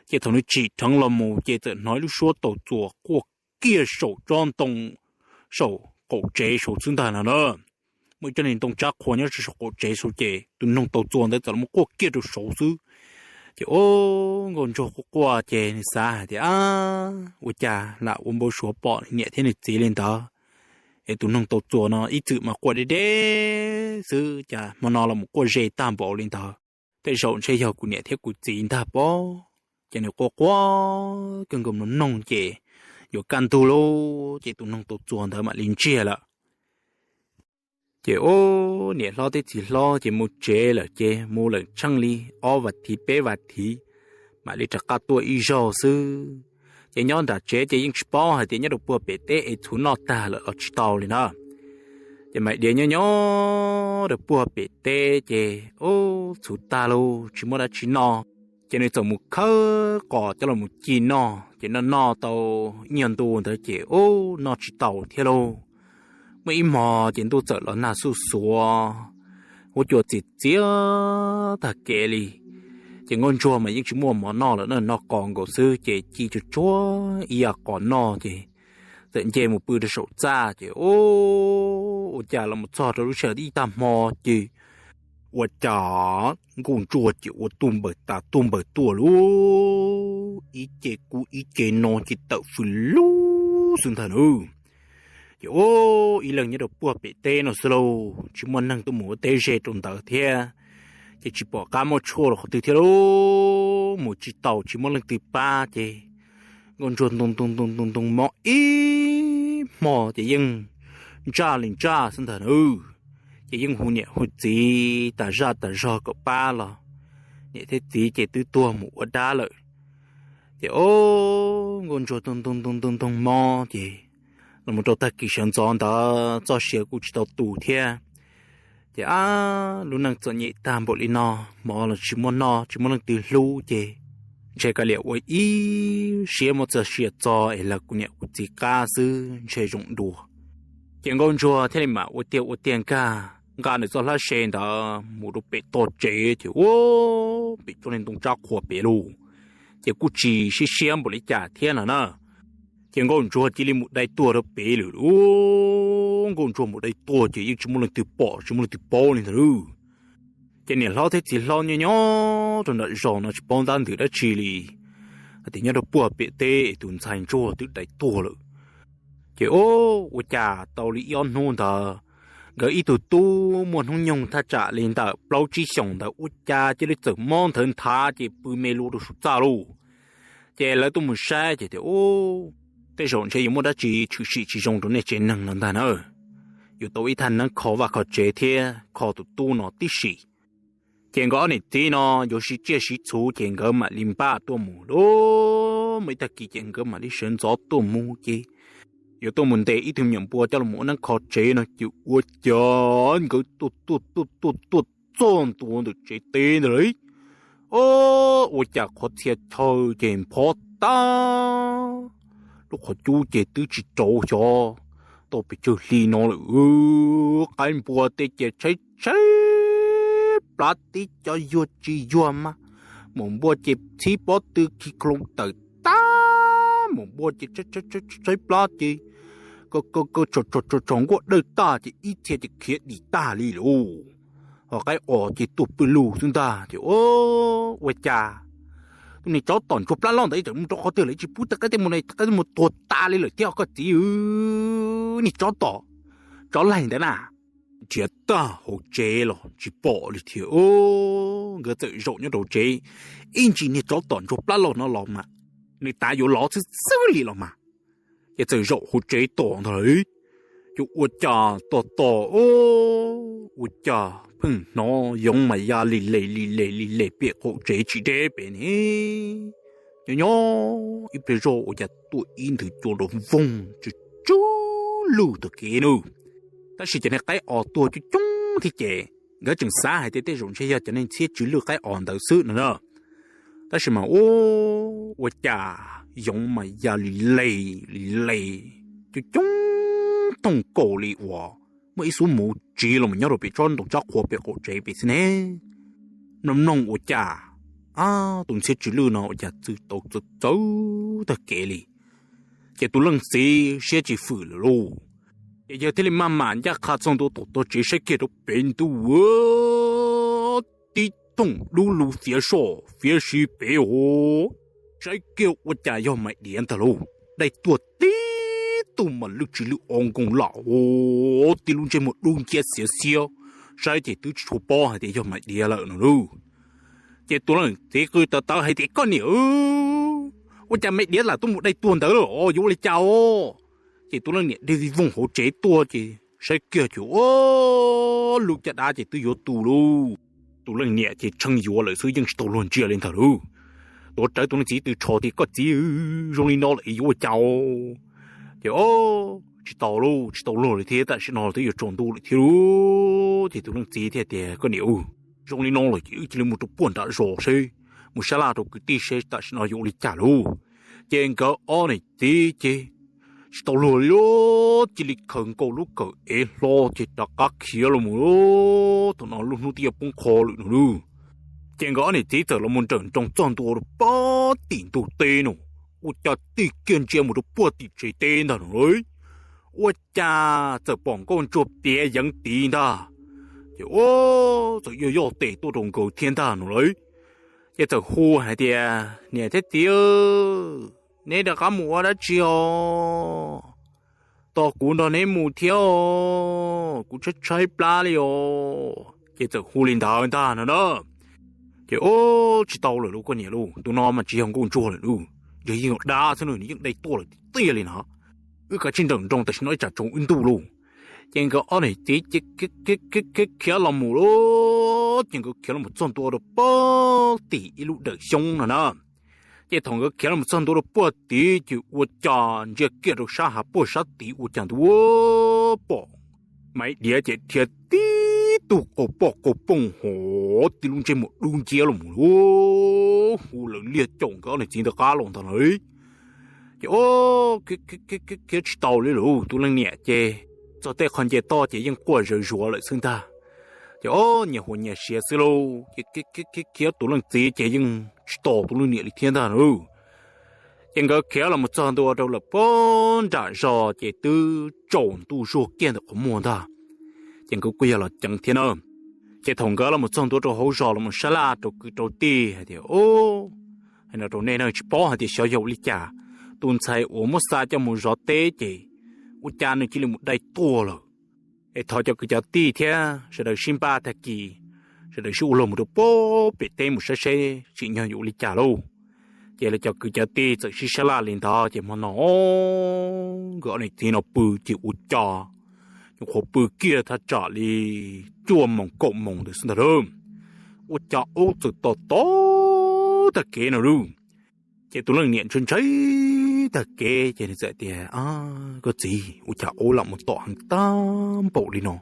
Ces thaum nws tsim dheev los mus ces txawm hnov ib lub suab tau txuas quaj kiag saum tsob ntoo saum qaum tsev saud xwb ntag no na. Muaj ib tsob niag ntoo tsab qhua nyob saum qaum tsev saud ces tus noog tau txuas ntawd txawm los quaj kiag rau saud xwb. Ces ua nkauj ntsuag quaj quaj ces nws xav hais tias, ua cas lam ua npau suav pom niam thiab nws txiv li ntawd, es tus noog tau txuas no ib txwm mas quaj deb deb xwb cas hmo no los quaj ze tag npaum li ntawd. Tej zaum ntshe yog kuv niam thiab kuv txiv ntag pob. Ces nws quaj quaj kawg nkaus mloog mloog ces yuav kaj ntug lauj ces tus noog tau txuas ntawd mam li ntsiag lawm. Ces ua niam hlob thiab txiv hlob ces mus tsev lawm ces mus lawm tsheej li ob vas thiv peb vas thiv mam li rov qab tuaj ib zaug xwb. Ces nyob nram tsev ces yeej tsis paub hais tias nyob rau puag pem teb es txhuv noj tag lawm los tsis tau li na. Ces Maiv Diav nyob nyob rau puag pem teb ces ub txhuv tag lauj tsis muaj dab tsi noj. Ces nws txawm mus khawb qos coj los mus ci noj ces noj noj tau ib nyuag ntu ntawd ces ub noj tsis tau thiab lauj. Muaj ib hmo ces ntuj txawm los nag xuj xuav, huab cua txias txias tag kev li. Ces nkauj ntsuag mas yeej tsis muaj mov noj lawm na, noj qos nkaus xwb ces ci tsuag tsuag ib yam qos noj ces txawm nce mus pw rau saum txaj ces ub ua cas los mus txog rau lub sij hawm ib tag hmo ces ua cas nkauj ntsuag ces ua tuaj npawg tas tuaj npawg tuaj lauj, ib ce kub ib ce no ces tawm fws lug xwb ntag na. Ces ub ib leeg nyob rau puag pem teb no xwb lauj, tsis muaj neeg tuaj mus ua teb ze rau ntawd thiab. Ces tsis pom qab muaj tshuaj los qhov twg thiab lauj, mus tsis tau tsis muaj leej twg pab ces nkauj ntsuag ntoo ntoo ntoo ntoo ntoo mob ib hmo ces yeej ntsaj li ntsaj xwb ntag na. Ces yeej hu niam hu txiv tas zaj tas zog kom pab los niam thiab txiv ces twb tuag mus ua dab lawm. Ces ub nkauj ntsuag ntoo ntoo ntoo ntoo mob ces los mus rau tag kis sawv ntxov ntawd txoj sia kuj tsis tau tu thiab. Ces ab lub neej txom nyem tag npaum li no, mov los tsis muaj noj tsis muaj leej twg hlub ces ntshe kav liam ua ib siab muab txoj sia txo es lawv kuv niam kuv txiv qab xwb ntshe zoo dua. Ces nkauj ntsuag thiaj li mam ua tiag ua tiag nkag nqa nws txoj hlab se ntawd mus rau pem toj tsev ces ua pem tsob niag ntoo tsab qhua pem lauj. Ces kuj tsis siab siab npaum li cas thiab no na. Ces nkauj ntsuag cia li mus dai tuag rau pem lawm lauj. Nkauj ntsuag mus dai tuag ces yeej tsis muaj leej twg pom tsis muaj leej twg paub li ntag lauj. Ces niam hlob thiab txiv hlob nyob nyob rau nram zos no tsis paub ntab ntwm dab tsi li, hais tias nyob rau puag pem teb tus ntxhais ntsuag twb dai tuag lawm. Ces ub ua cas tau li ib ob hnub ntawd, nkawd ib tug tub muaj hnub nyoog thaj tsam li ntawm plaub tsib xyoos ntawd ua cas cia li txawm mob nthawv nthav ces pw me lug rau saum txaj lauj. Ces lawv tuaj mus saib ces tias, ub, tej zaum ntshe yuav muaj dab tsi tshwm sim tsis zoo rau nej tsev neeg no ntag na. Yuav tau ib thaj neeb kho vaj kho tsev thiab kho tus tub no tib si. Ces nkawd ob niam txiv no yuav siv tsiaj siv txhuv ces nkawd mam li npaj tuaj mus lauj. Muaj ib tag kis ces nkawd mam li sawv ntxov tuaj mus ces yuav tuaj mus ntes ib tug me nyuam npua coj los ua neeb kho tsev no ces ua cas nkawd tuaj tuaj tuaj tuaj tuaj txog ntua ntawm tsev teb ntawd li. Ub, ua cas qhov txhia chaw ces nphov tag, lub qhov cub ces twb tsis rauv xyov tau pes tsawg hli no lawm. Qaib npua tej ces tshaib tshaib plab tib co yuag tsis yuag mas, maum npua ces txhib pob tw khi kloov tawm tag, maum npua ces tshaib plab ces tso nkuaj dawj tag ces ib txhia ces khiav dim tag li lauj. Ho qaib os ces tuag pwj lug xwb ntag ces ua cas tus niag tsov tom ntsuag plab loj ntawd tseem mus rau qhov twg lawm tsis pub tej qaib tej mus, tej qaib tej mus tuag tas li lawm thiab koj txiv. Niag tsov tom, tsov laig ntawd na, nrhiav tag hauv tsev los tsis pom li thiab. Nkawd txawm zaum nyob rau tsev, ib ntsis niag tsov tom ntsuag plab los no los mas nws tav yuav lov xwb xwb li los mas. Ces txawm zaum hauv tsev tom ntag, yuav ua cas tos tos, ua cas pheej hnov yoov mas ya li les li les li les pem qaum tsev tsis deb pem ne. Nyob nyob ib pliag zog ua cas tuaj ib nthwv cua nrov voog tsw tsw lug tag kev nawb. Tab sis cov niag qaib os tuag coob coob thiab ces nkawd tseem xav hais tias tej zaum ntshe yog cov niag ntxhiab tsw lwj qaib os ntawd xwb no na. Tab sis mas ua, ua cas yoov mas ya li les li les coob coob toog kaus li uas muaj ib xub muv tsiv los mus nyob rau pem tsob ntoo tsab qhua pem qaum tsev pem xwb ne. Mloog mloog ua cas tus ntxhiab tsw lwj no ua cas txwv tau txawv txawv tag kev li. Ces tus leej txiv siab tsis fwm lawm lauj, ces yawg thiaj li maj mam ncaj qha txog ntua tom tog tsev saib kiag rau pem ntuj, tib thooj dub lug fiav soj fiav si pem os. Saib kiag ua cas yog Maiv Diav ntag lauj, dai tuag tib tug mas lwj tsis lwj o nkoos lam, tib lub ntsej muag dub nciab xiav xiab, saib ces twb tsis tshua paub hais tias yog Maiv Diav lawm no lauj. Ces tus leej txiv qw tawv tawv hais tias koj niam, ua cas Maiv Diav lam tuaj mus dai tuag ntawd lawm, yuav ua li cas os? Ces tus leej niam dhia voog hauv tsev tuaj ces saib kiag ces lub caj dab ces twb yuav tu lauj. Tus leej niam ces tshee yuav lawm xwb yeej tsis tau luag ntsia li ntag lauj. Tuav rawv tus leej txiv tw tsho tias koj txiv, zoo li no lawm yuav ua cas os? Ces tsis tau lauj, tsis tau luag li thiab, tam sim no twb yuav tsaus ntuj lawm thiab lauj. Ces tus leej txiv thiaj tias koj niam, zoo li no lawm ces wb cia li mus rau puag nram zos seb, mus sab laj rau kwv tij seb tam sim no yuav ua li cas lauj. Ces nkawd ob niam txiv ces tsis tau luag li lauj, cia li khaws nkaus lub kawm ev hlo ces rov qab khiav los mus. Thaum no lub hnub twb yuav poob qho lawm no lauj. Ces nkawd ob niam txiv txawm los mus nrawm nroos txog ntua rau puag tim ntug teb no, ua cas tig kiag ntsia mus rau puag tim tsev teb ntag no lauj. Ua cas txawm pom nkauj ntsuag piav yeev tid ntag. Ces txawm yog yoj tes tuaj rau nkawd thiab ntag no lauj. Ces txawm hu hais tias niam thiab txiv, neb rov qab mus ua dab tsi os? Tos kuv nrog neb mus thiab os, kuv tshaib tshaib plab li os. Ces txawm hu li ntawd ntag no na. Ces tsis tau lawm lauj koj niam lauj, tus no mas tsis yog nkauj ntsuag lawm lauj, ntshe yeej yog dab xwb no, nws yeej dai tuaj lawm tiag tiag li na. Wb kav tsij nrawm nroos tam sim no ib tsam tsaus wb ntuj lauj. Ces nkawd ob niam txiv khiav los mus lauj, ces nkawd khiav los mus txog ntua rau puag tim ib lub dawm xyoob no na. Ces thaum nkawd khiav los mus txog ntua rau puag tid ces ua cas ntsia kiag rau sab hav puag sab tid ua cas ntuj pom Maiv Diav ces dhia tib tug qaug poj qaug pooj hov tib lub ntsej muag dub nciab los mus lauj, hu lawv liag caum nkawd ob niam txiv ntawd qab los ntag lauj. Ces khiav tsis tau li lauj, tus leej niam ces txog tej qhov nce toj ces yeej quaj zawv zuav lawm xwb ntag. Ces o nyias hua nyias siav xwb lauj, ces khiav tus leej txiv ces yeej tsis tos tus leej niam li thiab ntag lauj. Ces nkawd khiav los mus txog ntua rau lawm puag nram zos ces twb tsaus ntuj zuag kiag ntawm qhov muag ntag. Ces nkawd kuj yog los ceev thiab na. Ces thaum nkawd los mus txog ntua rau hauv zos los mus sab laj rau kwv rau tij hais tias, hais no rau nej na, tsis paub hais tias xyov yog ua li cas, tus ntxhais uas muab xa coj mus zov teb ces ua cas nws cia li mus dai tuag lawm. Es thov cov kwv cov tij thiab sawv daws sib npaj tag kis, sawv daws sib ua luag mus rau puag pem teb mus saib seb tsim nyog yuav ua li cas lauj. Ces lawv cov kwv cov tij txawm sib sab laj li ntawd ces hmo no nkawd ob niam txiv no pw ces ua cas nyuam qhuav pw kiag thaj tsam li cuaj moos kaum moos ntawd xwb ntag lauj, ua cas aub txawm tom tom tag kev no lauj. Ces tus leej niam ntshai ntshai tag kev ces nws txawm tias, koj txiv, ua cas aub lam mus tom heev tag npaum li no,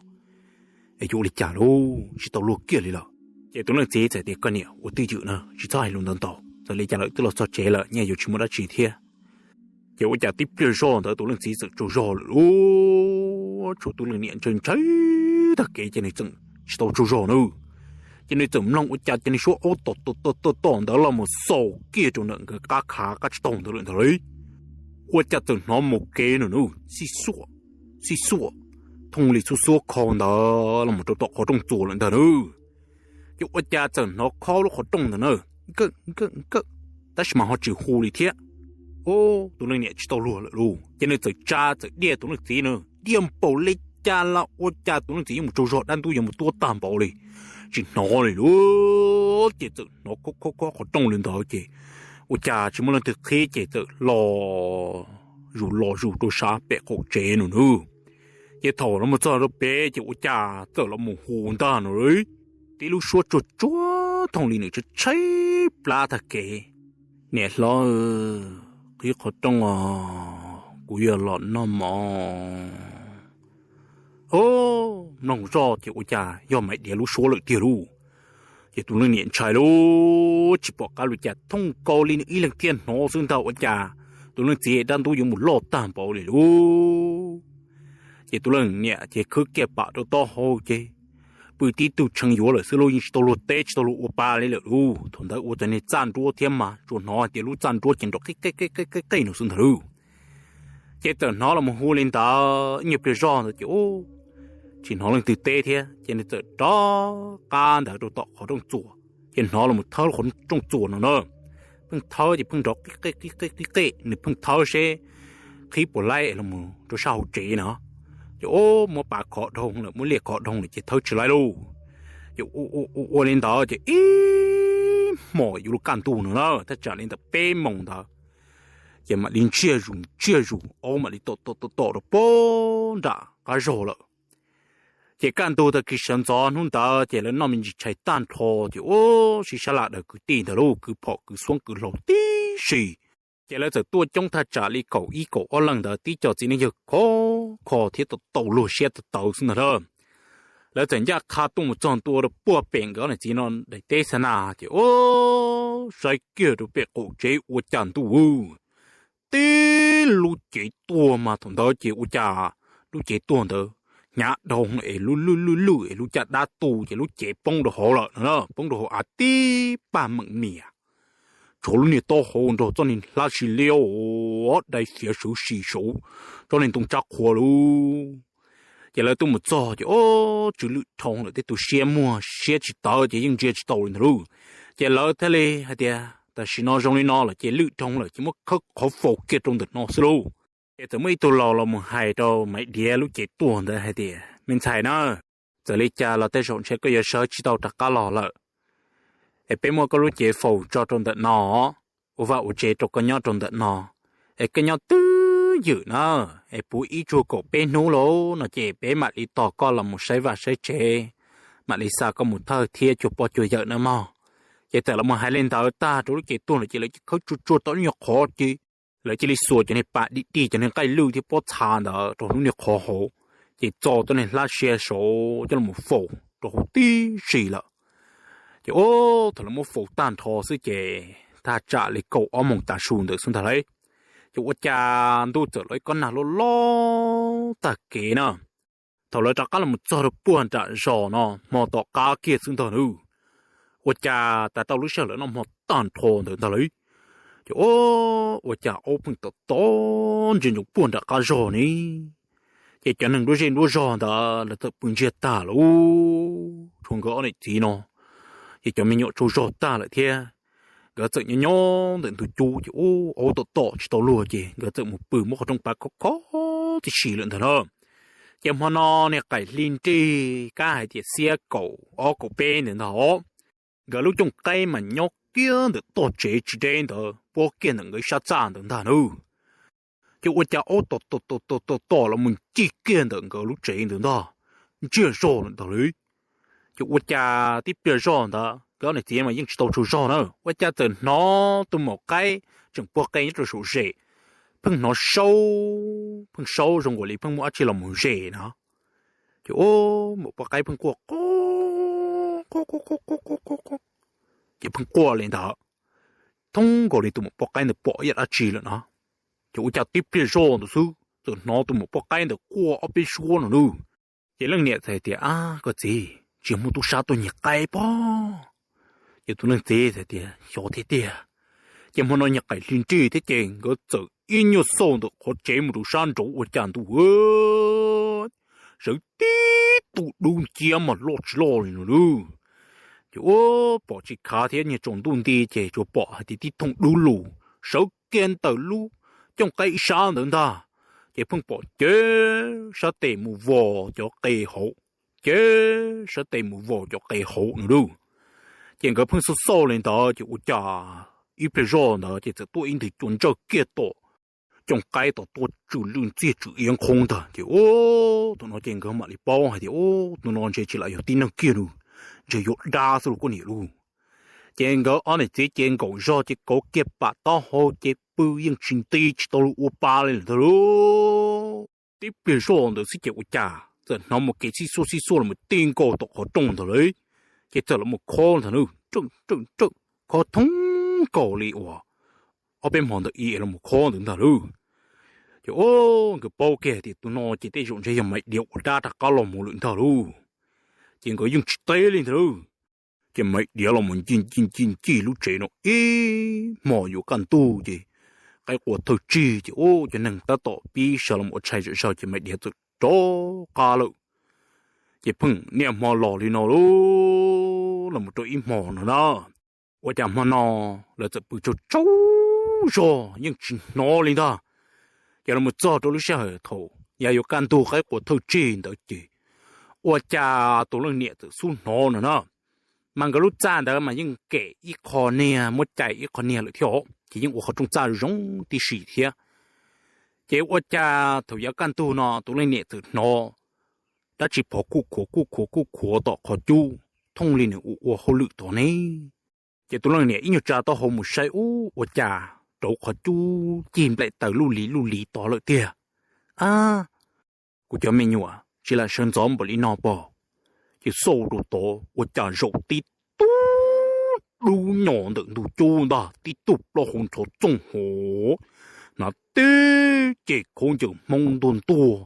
es yuav ua li cas lauj, tsis tau luag kiag li lawm. Ces tus leej txiv txawm tias, koj niam, ua twj ywm na, tsis txhob hais lus ntau ntau, txawm li cas lawm twb los txog tsev lawm, nyias yuav tsis muaj dab tsi thiab. Ces ua cas tib pliag zog ntawd tus leej txiv txawm tsaug zog lawm lauj. Tshuav tus leej niam ntshai ntshai tag kev ces nws tseem tsis tau tsaug zog na. Ces nws txawm mloog ua cas ces nws suab aub tom tom tom tom ntawd los mus xaus kiag rau ntawm nkawd qab khav qab tsib taug ntawd lawm ntag lauj. Ua cas txawm hnov mus kev no na, xib xuam, xib xuam, thooj li xuab xuab kho ntawd los mus rau tom qhov rooj txuas lawm ntag na. Ces ua cas txawm hnov khob lub qhov rooj ntawd na, nkawj nkawj nkawj, tab sis mas ho tsis hu li thiab. Tus leej niam tsis tau luag lawm lauj, ces nws txawm tsa txawm diaj tus leej txiv na, diaj npaum li cas los ua cas tus leej txiv yuav mus tsaug zog dab ntub yuav mus tuab tag npaum li, tsis hnov li lauj. Ces txawm hnov khob khob khob qhov rooj li ntawd ces ua cas tsis muaj leej twg qhib ces txawm los zus los zus rau sab pem qaum tsev no nawb. Ces thaum los mus txog rau pem ces ua cas txawm los mus hu ntag no, tib lub suab tsuag tsuag thooj li nws tshaib tshaib plab tag kev. Niam hlob, qhib qhov rooj os, kuv yuav los noj mov. Mloog zoj ces ua cas yog Maiv Diav lub suab lawm tiag lauj. Ces tus leej niam ntshai lauj, tsis pom qab li cas, thooj nkaus li nws ib leeg thiaj hnov xwb ntag, ua cas tus leej txiv dab ntub yuav mus loj tag npaum li lauj. Ces tus leej niam ces khwb kiag pam rau taub hau ces pw tib tug tshee yuav lawm xwb lauj, yeej tsis tau luag teb tsis tau luag ua pa li lawm lauj. Thaum ntawd ua cov niag txaj nruab thiab mas tsuas hnov hais tias lub txaj nruab ces nrov qij qej qej qej qej qej no xwb ntag lauj. Ces txawm hnov los mus hu li ntawd ib nyuag pliag zog ntawd ces tsis hnov leej twg teb thiab ces nws txawm rov qab ntawd rau tom qhov rooj txuas, ces hnov los mus thawb qhov rooj txuas no na. Pheej thawb ces pheej nrov qij qej qij qej qij qej, nws pheej thawb seb qhib puas laib es los mus rau sab hauv tsev no. Ces ua muab pa khov dhau lawm, muab liaj khov dhau lawm ces thawb tsis laib lauj. Ces ua ua li ntawd ces ib hmos yuav luag kaj ntug no na, thaj tsam li ntawm peb moos ntawd, ces mam li ntsiag zus ntsiag zus, aub mam li tom tom tom tom rau puag nram qab zog lawm. Ces kaj ntug tag kis sawv ntxov hnub ntawd ces lawv noj me ntsis tshais tag nrho ces ua si sab laj daws kwv tij ntawd lauj, kwv phom kwv xuab kwv hlau tib si. Ces lawv txawm tuaj coob thaj tsam li kaum ib kaum ob leeg ntawd, tib co txiv neej yawg khov kho thiab tau tau luag siab tawv tawv xwb ntag na. Lawv txawm ncaj qha tuaj mus txog ntua rau puag pem nkawd ob niam txiv no daim teb xa na ces ua saib kiag rau pem qaum tsev ua cas ntuj, tib lub cev tuag mas thaum ntawd ces ua cas lub cev tuag ntawd hnyav dhau es lub lwj lwj lwj es lub caj dab tu ces lub cev poob rau hauv lawm no, poob rau hauv av tib pag meem mias, tshuav lub niag taub hau nrog txoj niag hlab sib liab dai fiav sawv si saud tsob niag ntoo tsab qhua lauj. Ces lawv tuaj mus txog ces ua tsw lwj dhau lawm, tej tus siab muag siab tsis tawv ces yeej ntsia tsis taus li ntag lauj. Ces lawv thiaj li hais tias tam sim no zoo li no lawm ces lwj dhau lawm ces muab khawb qhov faus kiag rau ntawm no xwb lauj. Ces txawm muaj ib tug laus los mus hais rau Maiv Diav lub cev tuag ntawd hais tias, me ntxhais na, txawm li cas los tej zaum ntshe koj yuav sawv tsis tau rov qab los lawm, es peb muab koj lub cev faus tso rau ntawm no, ua vaj ua tsev rau koj nyob rau ntawm no, es koj nyob twj ywm na, es puv ib tsug kaum peb hnub lauj no ces peb mam li tos koj los mus saib vaj saib tsev, mam li xa koj mus thawj thiab cuag poj cuag yawm na mog. Ces txawm los mus hais li ntawd tag rau lub cev tuag lawm ces lawv cia khawb tsuag tsuag tau lub nyuag qhov ces lawv cia li xuas cov niag pas dim dig cov niag nqaij lwj thiab pob txha ntawd rau lub niag qhov hauv, ces txo txoj niag hlab sia saud coj los faus rau hauv tib si lawm. Ces ua thaum lawv muab faus tag nrho xwb ces thaj tsam li kaum ob moos tav su ntawd xwb ntag lauj. Ces ua cas ntuj txawm los ib kob nag loj loj tag kev na. Thaum lawv rov qab los mus txog rau puag nram zos no hmo tom qab kiag xwb ntag lauj, ua cas tas tau lub sij hawm lawv noj hmo tag nrho ntawd ntag lauj, ces ua cas aub pheej tom tom ntsia ntsoov puag nram qab zog ne. Ces cov neeg nruab zej nruab zog ntawd lawv txawm pw ntsiag tag lauj, tshuav nkawd ob niam txiv no, ces cov me nyuam tsaug zog tag lawm thiab. Nkawd txawm nyob nyob ntawm ntug cub ces ua aub tom tom tsis tau luag ces nkawd txawm mus pw muab qhov rooj pav khob khob tib si lawm ntag na. Ces hmo no niag qaim hli nrig kab hais tias xiab kaum ob kaum peb ntawd ntag, nkawd lub cooj qaib mas nyob kiag ntawm toj tsev tsis deb ntawd puab kiag ntawm nkawd ib sab txaj ntawd ntag nawb. Ces ua cas aub tom tom tom tom tom los mus ncig kiag ntawm nkawd lub tsev ntawd ntag, ntsiag zog lawm ntag li. Ces ua cas tib pliag zog ntawd nkawd ob niam txiv mas yeej tsis tau tsaug zog na, ua cas txawm hnov tus maum qaib tseem puag qe nyob rau saum zes, pheej hnov saub, pheej saub zoo nkaus li pheej muaj dab tsi los mus zes na. Ces ua maum poj qaib pheej quaj, ces pheej quaj li ntawd, thoob nkaus li tus maum poj qaib ntawd pom ib yam dab tsi lawm na. Ces ua cas tib pliag zog ntawd xwb txawm hnov tus maum poj qaib ntawd quaj ob peb suab no nawb. Ces leej niam txawm hais tias, ab koj txiv, tsis muaj tub sab tuaj nyiag qaib pob? Ces tus leej txiv txawm tias, xyov thiab tiag. Ces hmo no niag qaim hli nrig thiab ces nkawd txawm ib nyuag xauj ntawm qhov tsev mus rau sab nraud ua cas ntuj, sawv tib tug dub nciab mas loj tsis loj li no nawb. Ces ua pom tsis khav thiab niag tsaus ntuj nti ces tsuas pom hais tias tib thooj dub lug sawv kiag ntawm lub cooj qaib ib sab ntawd ntag. ces pheej pom cev sab tes mus vos cov qe hauv, cev sab tes mus vos cov qe hauv no lauj. Ces nkawd pheej xauj xauj li ntawd ces ua cas ib pliag zoj ntawd ces txawm tuaj ib nthwv cua ntsawj kiag tom cooj qaib tom tuaj tsw lwj ntxiag tsw iab nqhoob ntag. Ces tus no ces nkawd mam li paub hais tias tus no ntshe tsis lam yog tib neeg kiag lauj, ntshe yuav dab xwb lauj koj niam lauj. Ces nkawd ob niam txiv ces nkaum zog ces kauv kiag pam taub hau ces pw yeej tsis nti tsis tau lub ua pa li lawm ntag lauj. Tib pliag zoj ntawd xwb ces ua cas txawm hnov mus kev xib xuaj xib xuaj los mus ti nkaus tom qhov rooj ntag lauj. Ces txawm los mus khob ntag lauj, rawj rawj rawj, khob thoob nkaus li uas ob peb hmo ntawd ib los mus khob ntawd ntag lauj. Ces o, nkawd paub kiag tias tus no ces tej zaum ntshe yog Maiv Diav ua dab rov qab los mus lawm ntag lauj. Ces nkawd yeej tsis teb li ntag lauj. Ces Maiv Diav los mus ncig ncig ncig ncig lub tsev no ib hmos yuav kaj ntug ces qaib qua thawj tsig ces o, cov neeg tab tom pib sawv los mus ua tshais zom zaws ces Maiv Diav txawm rov qab lawm. Ces pheej niaj hmo los li no lauj, los mus rau ib hmo no na, ua cas hmo no lawv txawm pw tsaug tsaug zog yeej tsis hnov li ntag. Ces los mus txog rau lub sij hawm thaum yav yuav kaj ntug qaib qua thawj tsig ntawd ces ua cas tus leej niam txawm xub hnov no na. Mas nkawd lub txaj ntawd mas yeej kem ib qho niag, muab cais ib qho niag lawm thiab os, ces yeej ua qhov rooj txaj zoo tib si thiab. Ces ua cas thaum yav kaj ntug no tus leej niam txawm hnov dab tsi phov kuj khuav kuj khuav kuj khuav tom qhov cub thooj li nws ua ua hauj lwm tod ne. Ces tus leej niam ib nyuag tsa taub hau mus saib ub ua cas rauv qhov cub cig nplaim taws luj li luj li tod lawm tiag. Ab, kuv cov me nyuam tsis lam sawv ntxov npaum li no pog. Ces xauj rau tod ua cas zaum tib tug dub nyos ntawm ntug cub ntag, tib tug plaub hau nrov txooj hov, hnav tib ce khaub ncaws Hmoob ntuag ntuag,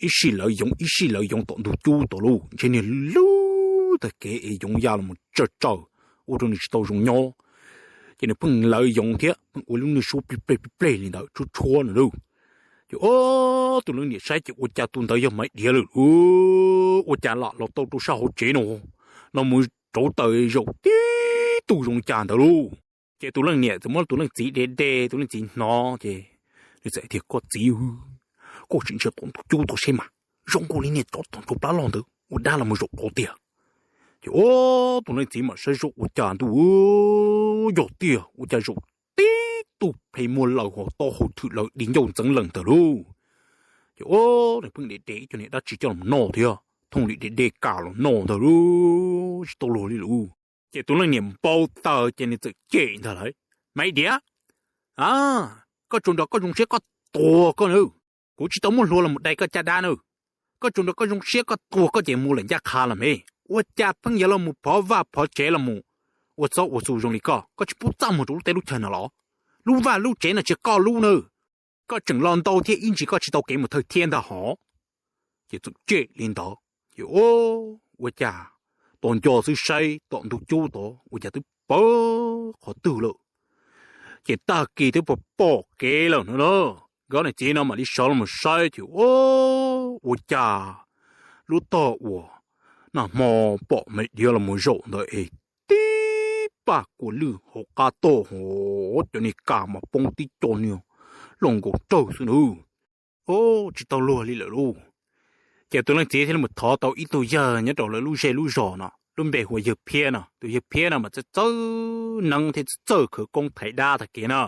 ib sij lawv yoov ib sij lawv yoov tom ntug cub tod lauj, ntshe niag lub tag kev es yoov ya los mus tsawg tsawg ua rau nws tsis tau zoo nyob. Ces nws pheej lawv yoov thiab pheej ua lub niag suab plig pleg plig pleg li ntawd tshuab tshuab no lauj. Ces o, tus leej niam saib ces ua cas tus ntawd yog Maiv Diav lawm lauj, ua cas lam los tau rau sab hauv tsev no, los mus rauv taws zaum tib tug zoo li cas ntawd lauj. Ces tus leej niam txawm muab tus leej txiv de de, tus leej txiv hnov ces nws txawm tias, Koj txiv, koj sim ntsia tom ntug cub tod seb mas, zoo nkaus li niag tsov tom ntug plab loj ntawd ua dab los mus zaum tod tiag. Ces o, tus leej txiv mam saib zoj ua cas ntuj, yog tiag ua cas zaum tib tug phem muag laws hos taub hau thwm laws di ncauj ntxeev lees ntawd lauj. Ces o, nws pheej de de ib co niag dab tsi coj los noj thiab thooj li de de kam los noj ntag lauj, tsis tau luag li lauj. Ces tus leej niam npau taws ces nws txawm cem ntag lauj, Maiv Diav, a, koj tsuas nrog koj zoo siab koj tuag koj na, kuv tsis tau muaj hlua los mus dai koj caj dab na. Koj tsuas nrog koj zoo siab koj tuag koj ces mus lawm ncaj qha los me, ua cas pheej yuav los mus phov vaj phov tsev los mus ua txob ua xu zoo li koj, koj tsis pub txaj muag rau lub teb lub chaw no los? Lub vaj lub tsev no tsis yog koj lub na, koj tseem los ntau thiab ib ntsis koj tsis tau kev mus thawj thiab ntag hov. Ces txawm cem li ntawd ces o, ua cas tos nco xwb saib tom ntug cub tod ua cas twb pawv qhov twg lawm. Ces tag kis twb pom pom kev lawm no na, nkawd niam txiv no mam li sawv los mus saib ces o, ua cas lub tog uas nag hmo pom Maiv Diav los mus zaum ntawd es tib paj kua lwj hauv qab toj hov, cov niag kas mas poob tib co niag loj nkaus rawg xwb na. O, tsis tau luag li lawm lauj. Ces tus leej txiv thiaj li mus thov tau ib tug yawg nyob rau lawv lub zej lub zos no lub npe hu ua yawg Phiab no. Tus yawg Phiab no mas txawj txawj neeb thiab txawj txawj khawv koob thaiv dab tag kev na.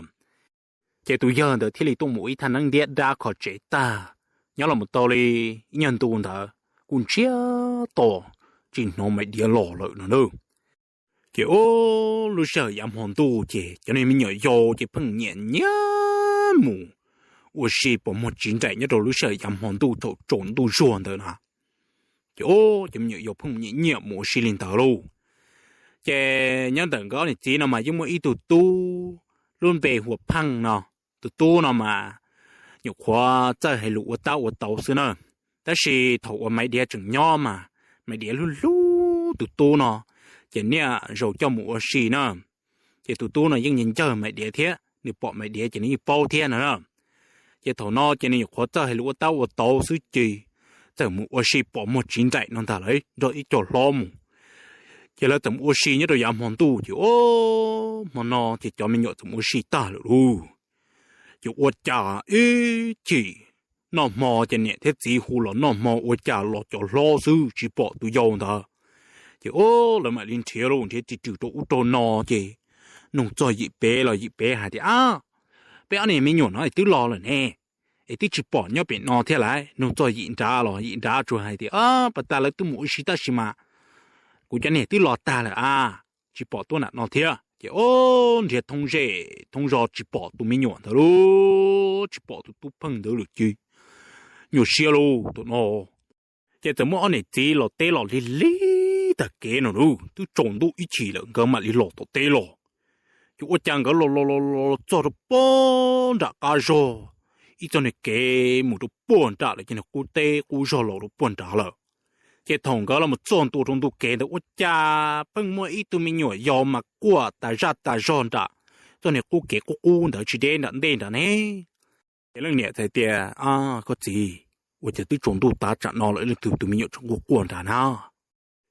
Ces tus yawg ntawd thiaj li tuaj mus ua ib thaj neeb ntiab dab kho tsev tag, nyob los mus tau li ib nyuag ntu ntawd kuj ntsiag to tsis hnov Maiv Diav los lawm no na. Ces o, lub sij hawm yav hmo ntuj ces cov niag me nyuam yaus ces pheej nyiam nyiam mus ua si pom muag tsiv nraim nyob rau lub sij hawm yav hmo ntuj thaum tsaus ntuj zuag ntawd na. Ces o, cov me nyuam yaus pheej nyiam nyiam mus ua si li ntawd lauj. Ces nyob ntawm nkawd ob niam txiv no mas yeej muaj ib tug tub lub npe hu ua Pheej no. Tus tub no mas nyuam qhuav txawj hais lus ua tab ua tau xwb na. Tab sis thaum uas Maiv Diav tseem nyob mas Maiv Diav hlub hlub tus tub no, ces niaj zaus coj mus ua si na. Ces tus tub no yeej ncawg Maiv Diav thiab nws pom Maiv Diav ces nws yeej paub thiab no na. Ces thaum no ces nws nyuam qhuav txawj hais lus ua tab ua tau xwb ces txawm mus ua si pom muag tsiv nraim no ntag lauj, nrog ib co hlob mus. Ces lawv txawm mus ua si nyob rau yav hmo ntuj ces o, hmo no ces cov me nyuam txawm mus ua si tag lawm lauj. Ces ua cas ib chim noj hmo ces niam thiab txiv hu los noj hmo ua cas los cov hlob xwb tsis pom tus yau ntawd. Ces o, lawv mam li nrhiav lauj, nrhiav ris rws rau ub rau no ces nug txog yim pem los yim pem hais tias, Ab, peb ob niag me nyuam no es twb los lawm ne, es twb tsis pom nyob pem no thiab lauj. Nug txog yim nrad los yim nrad tsuas hais tias, Ab, pas tas lawv twb mus ua si tab sis mas kuv cov niag twb los tag lawm a, tsis pom tuaj nram no thiab. Ces o, nrhiav thoob zej thoob zos tsis pom tus me nyuam ntawd lauj, tsis pom tus tub pheej ntawd lawm ces nyuaj siab lauj thaum no. Ces txawm muaj ob niam txiv los teb los lig lig tag kev no lauj, twb tsaus ntuj ib chim lawm nkawd mam li los tom teb los. Ces ua cas nkawd los los los los txog rau puag nram qab zog, ib txoj niag kev mus rau puag nram lawm ces niag qub teb qub zog los rau puag nrad lawm. Ces thaum nkawd los mus txog ntua rau ntu kev ntawd ua cas pheej muaj ib tug me nyuam yaus mas quaj tas zaj tas zog nram txoj niag qub kev qub qub ntawd tsis deb nram ntej nrad ne. Ces leej niam txawm hais tias, Koj txiv, ua cas twb tsaus ntuj tav tsam no lawm leej twg tus me nyuam tseem quaj quaj nrad na?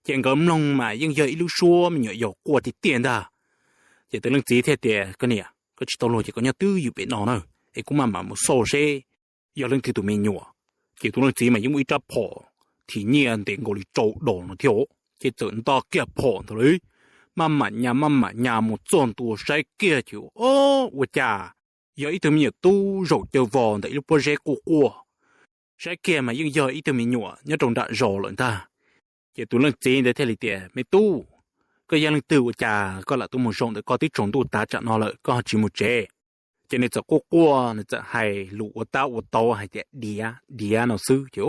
Ces nkawd mloog mas yeej yog ib lub suab me nyuam yaus quaj tiag tiag ntag. Ces tus leej txiv thiaj tias, Koj niam, koj tsis tau luag ces koj nyob twj ywm pem no na, es kuv maj mam mus xauj seb yog leej twg tus me nyuam. Ces tus leej txiv mas yeej muaj ib rab phom thim nyiaj ntev nkaus li rau dos no thiab, ces txawm nta kiag phom ntawd li, maj mam nyas maj mam nyas mus txog ntua saib kiag ces o, ua cas yog ib tug me nyuam tub zaum caw vos ntawm ib lub pob zeb quaj quaj. Saib kiag mas yeej yog ib tug me nyuam nyob rau nram zos lawm ntag. Ces tus leej txiv ntawd thiaj li tias, Me tub, koj yog leej twg ua cas koj lam tuaj mus zaum ntawm koj twb tsaus ntuj tav tsam no lawm koj ho tsis mus tsev? Ces nws txawm quaj quaj, nws txawm hais lus ua tab ua tau hais tias, Diav, diav no xwb ces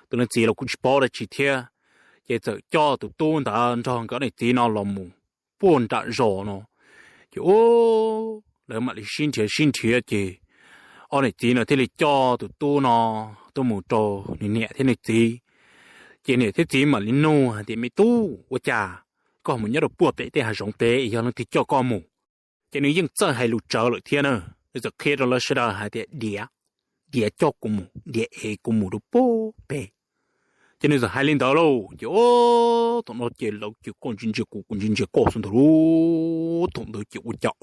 tus leej txiv los kuj tsis paub dab tsi thiab. Ces txawm coj tus tub ntawd nrog nkawd niam txiv no los mus puag nram zos no. Ces lawv mam li sib nrhiav sib nrhiav ces ob niam txiv no thiaj li coj tus tub no tuaj mus rau nws niam thiab nws txiv. Ces niam thiab txiv mam li nug hais tias, Me tub, ua cas koj mus nyob rau puag pem tej hav zoov pem es yog leej twg coj koj mus? Ces nws yeej txawj hais lus tsawv lawm thiab na. Nws txawm qhia rau lawv sawv daws hais tias, Diav, diav coj kuv mus, diav ev kuv mus rau puag pem. Ces nws txawm hais li ntawd lauj ces o, thaum no ces lawv ces koj ntsia ntsia kuv, kuv ntsia ntsia koj xwb ntag lauj. Thaum ntawd ces ua cas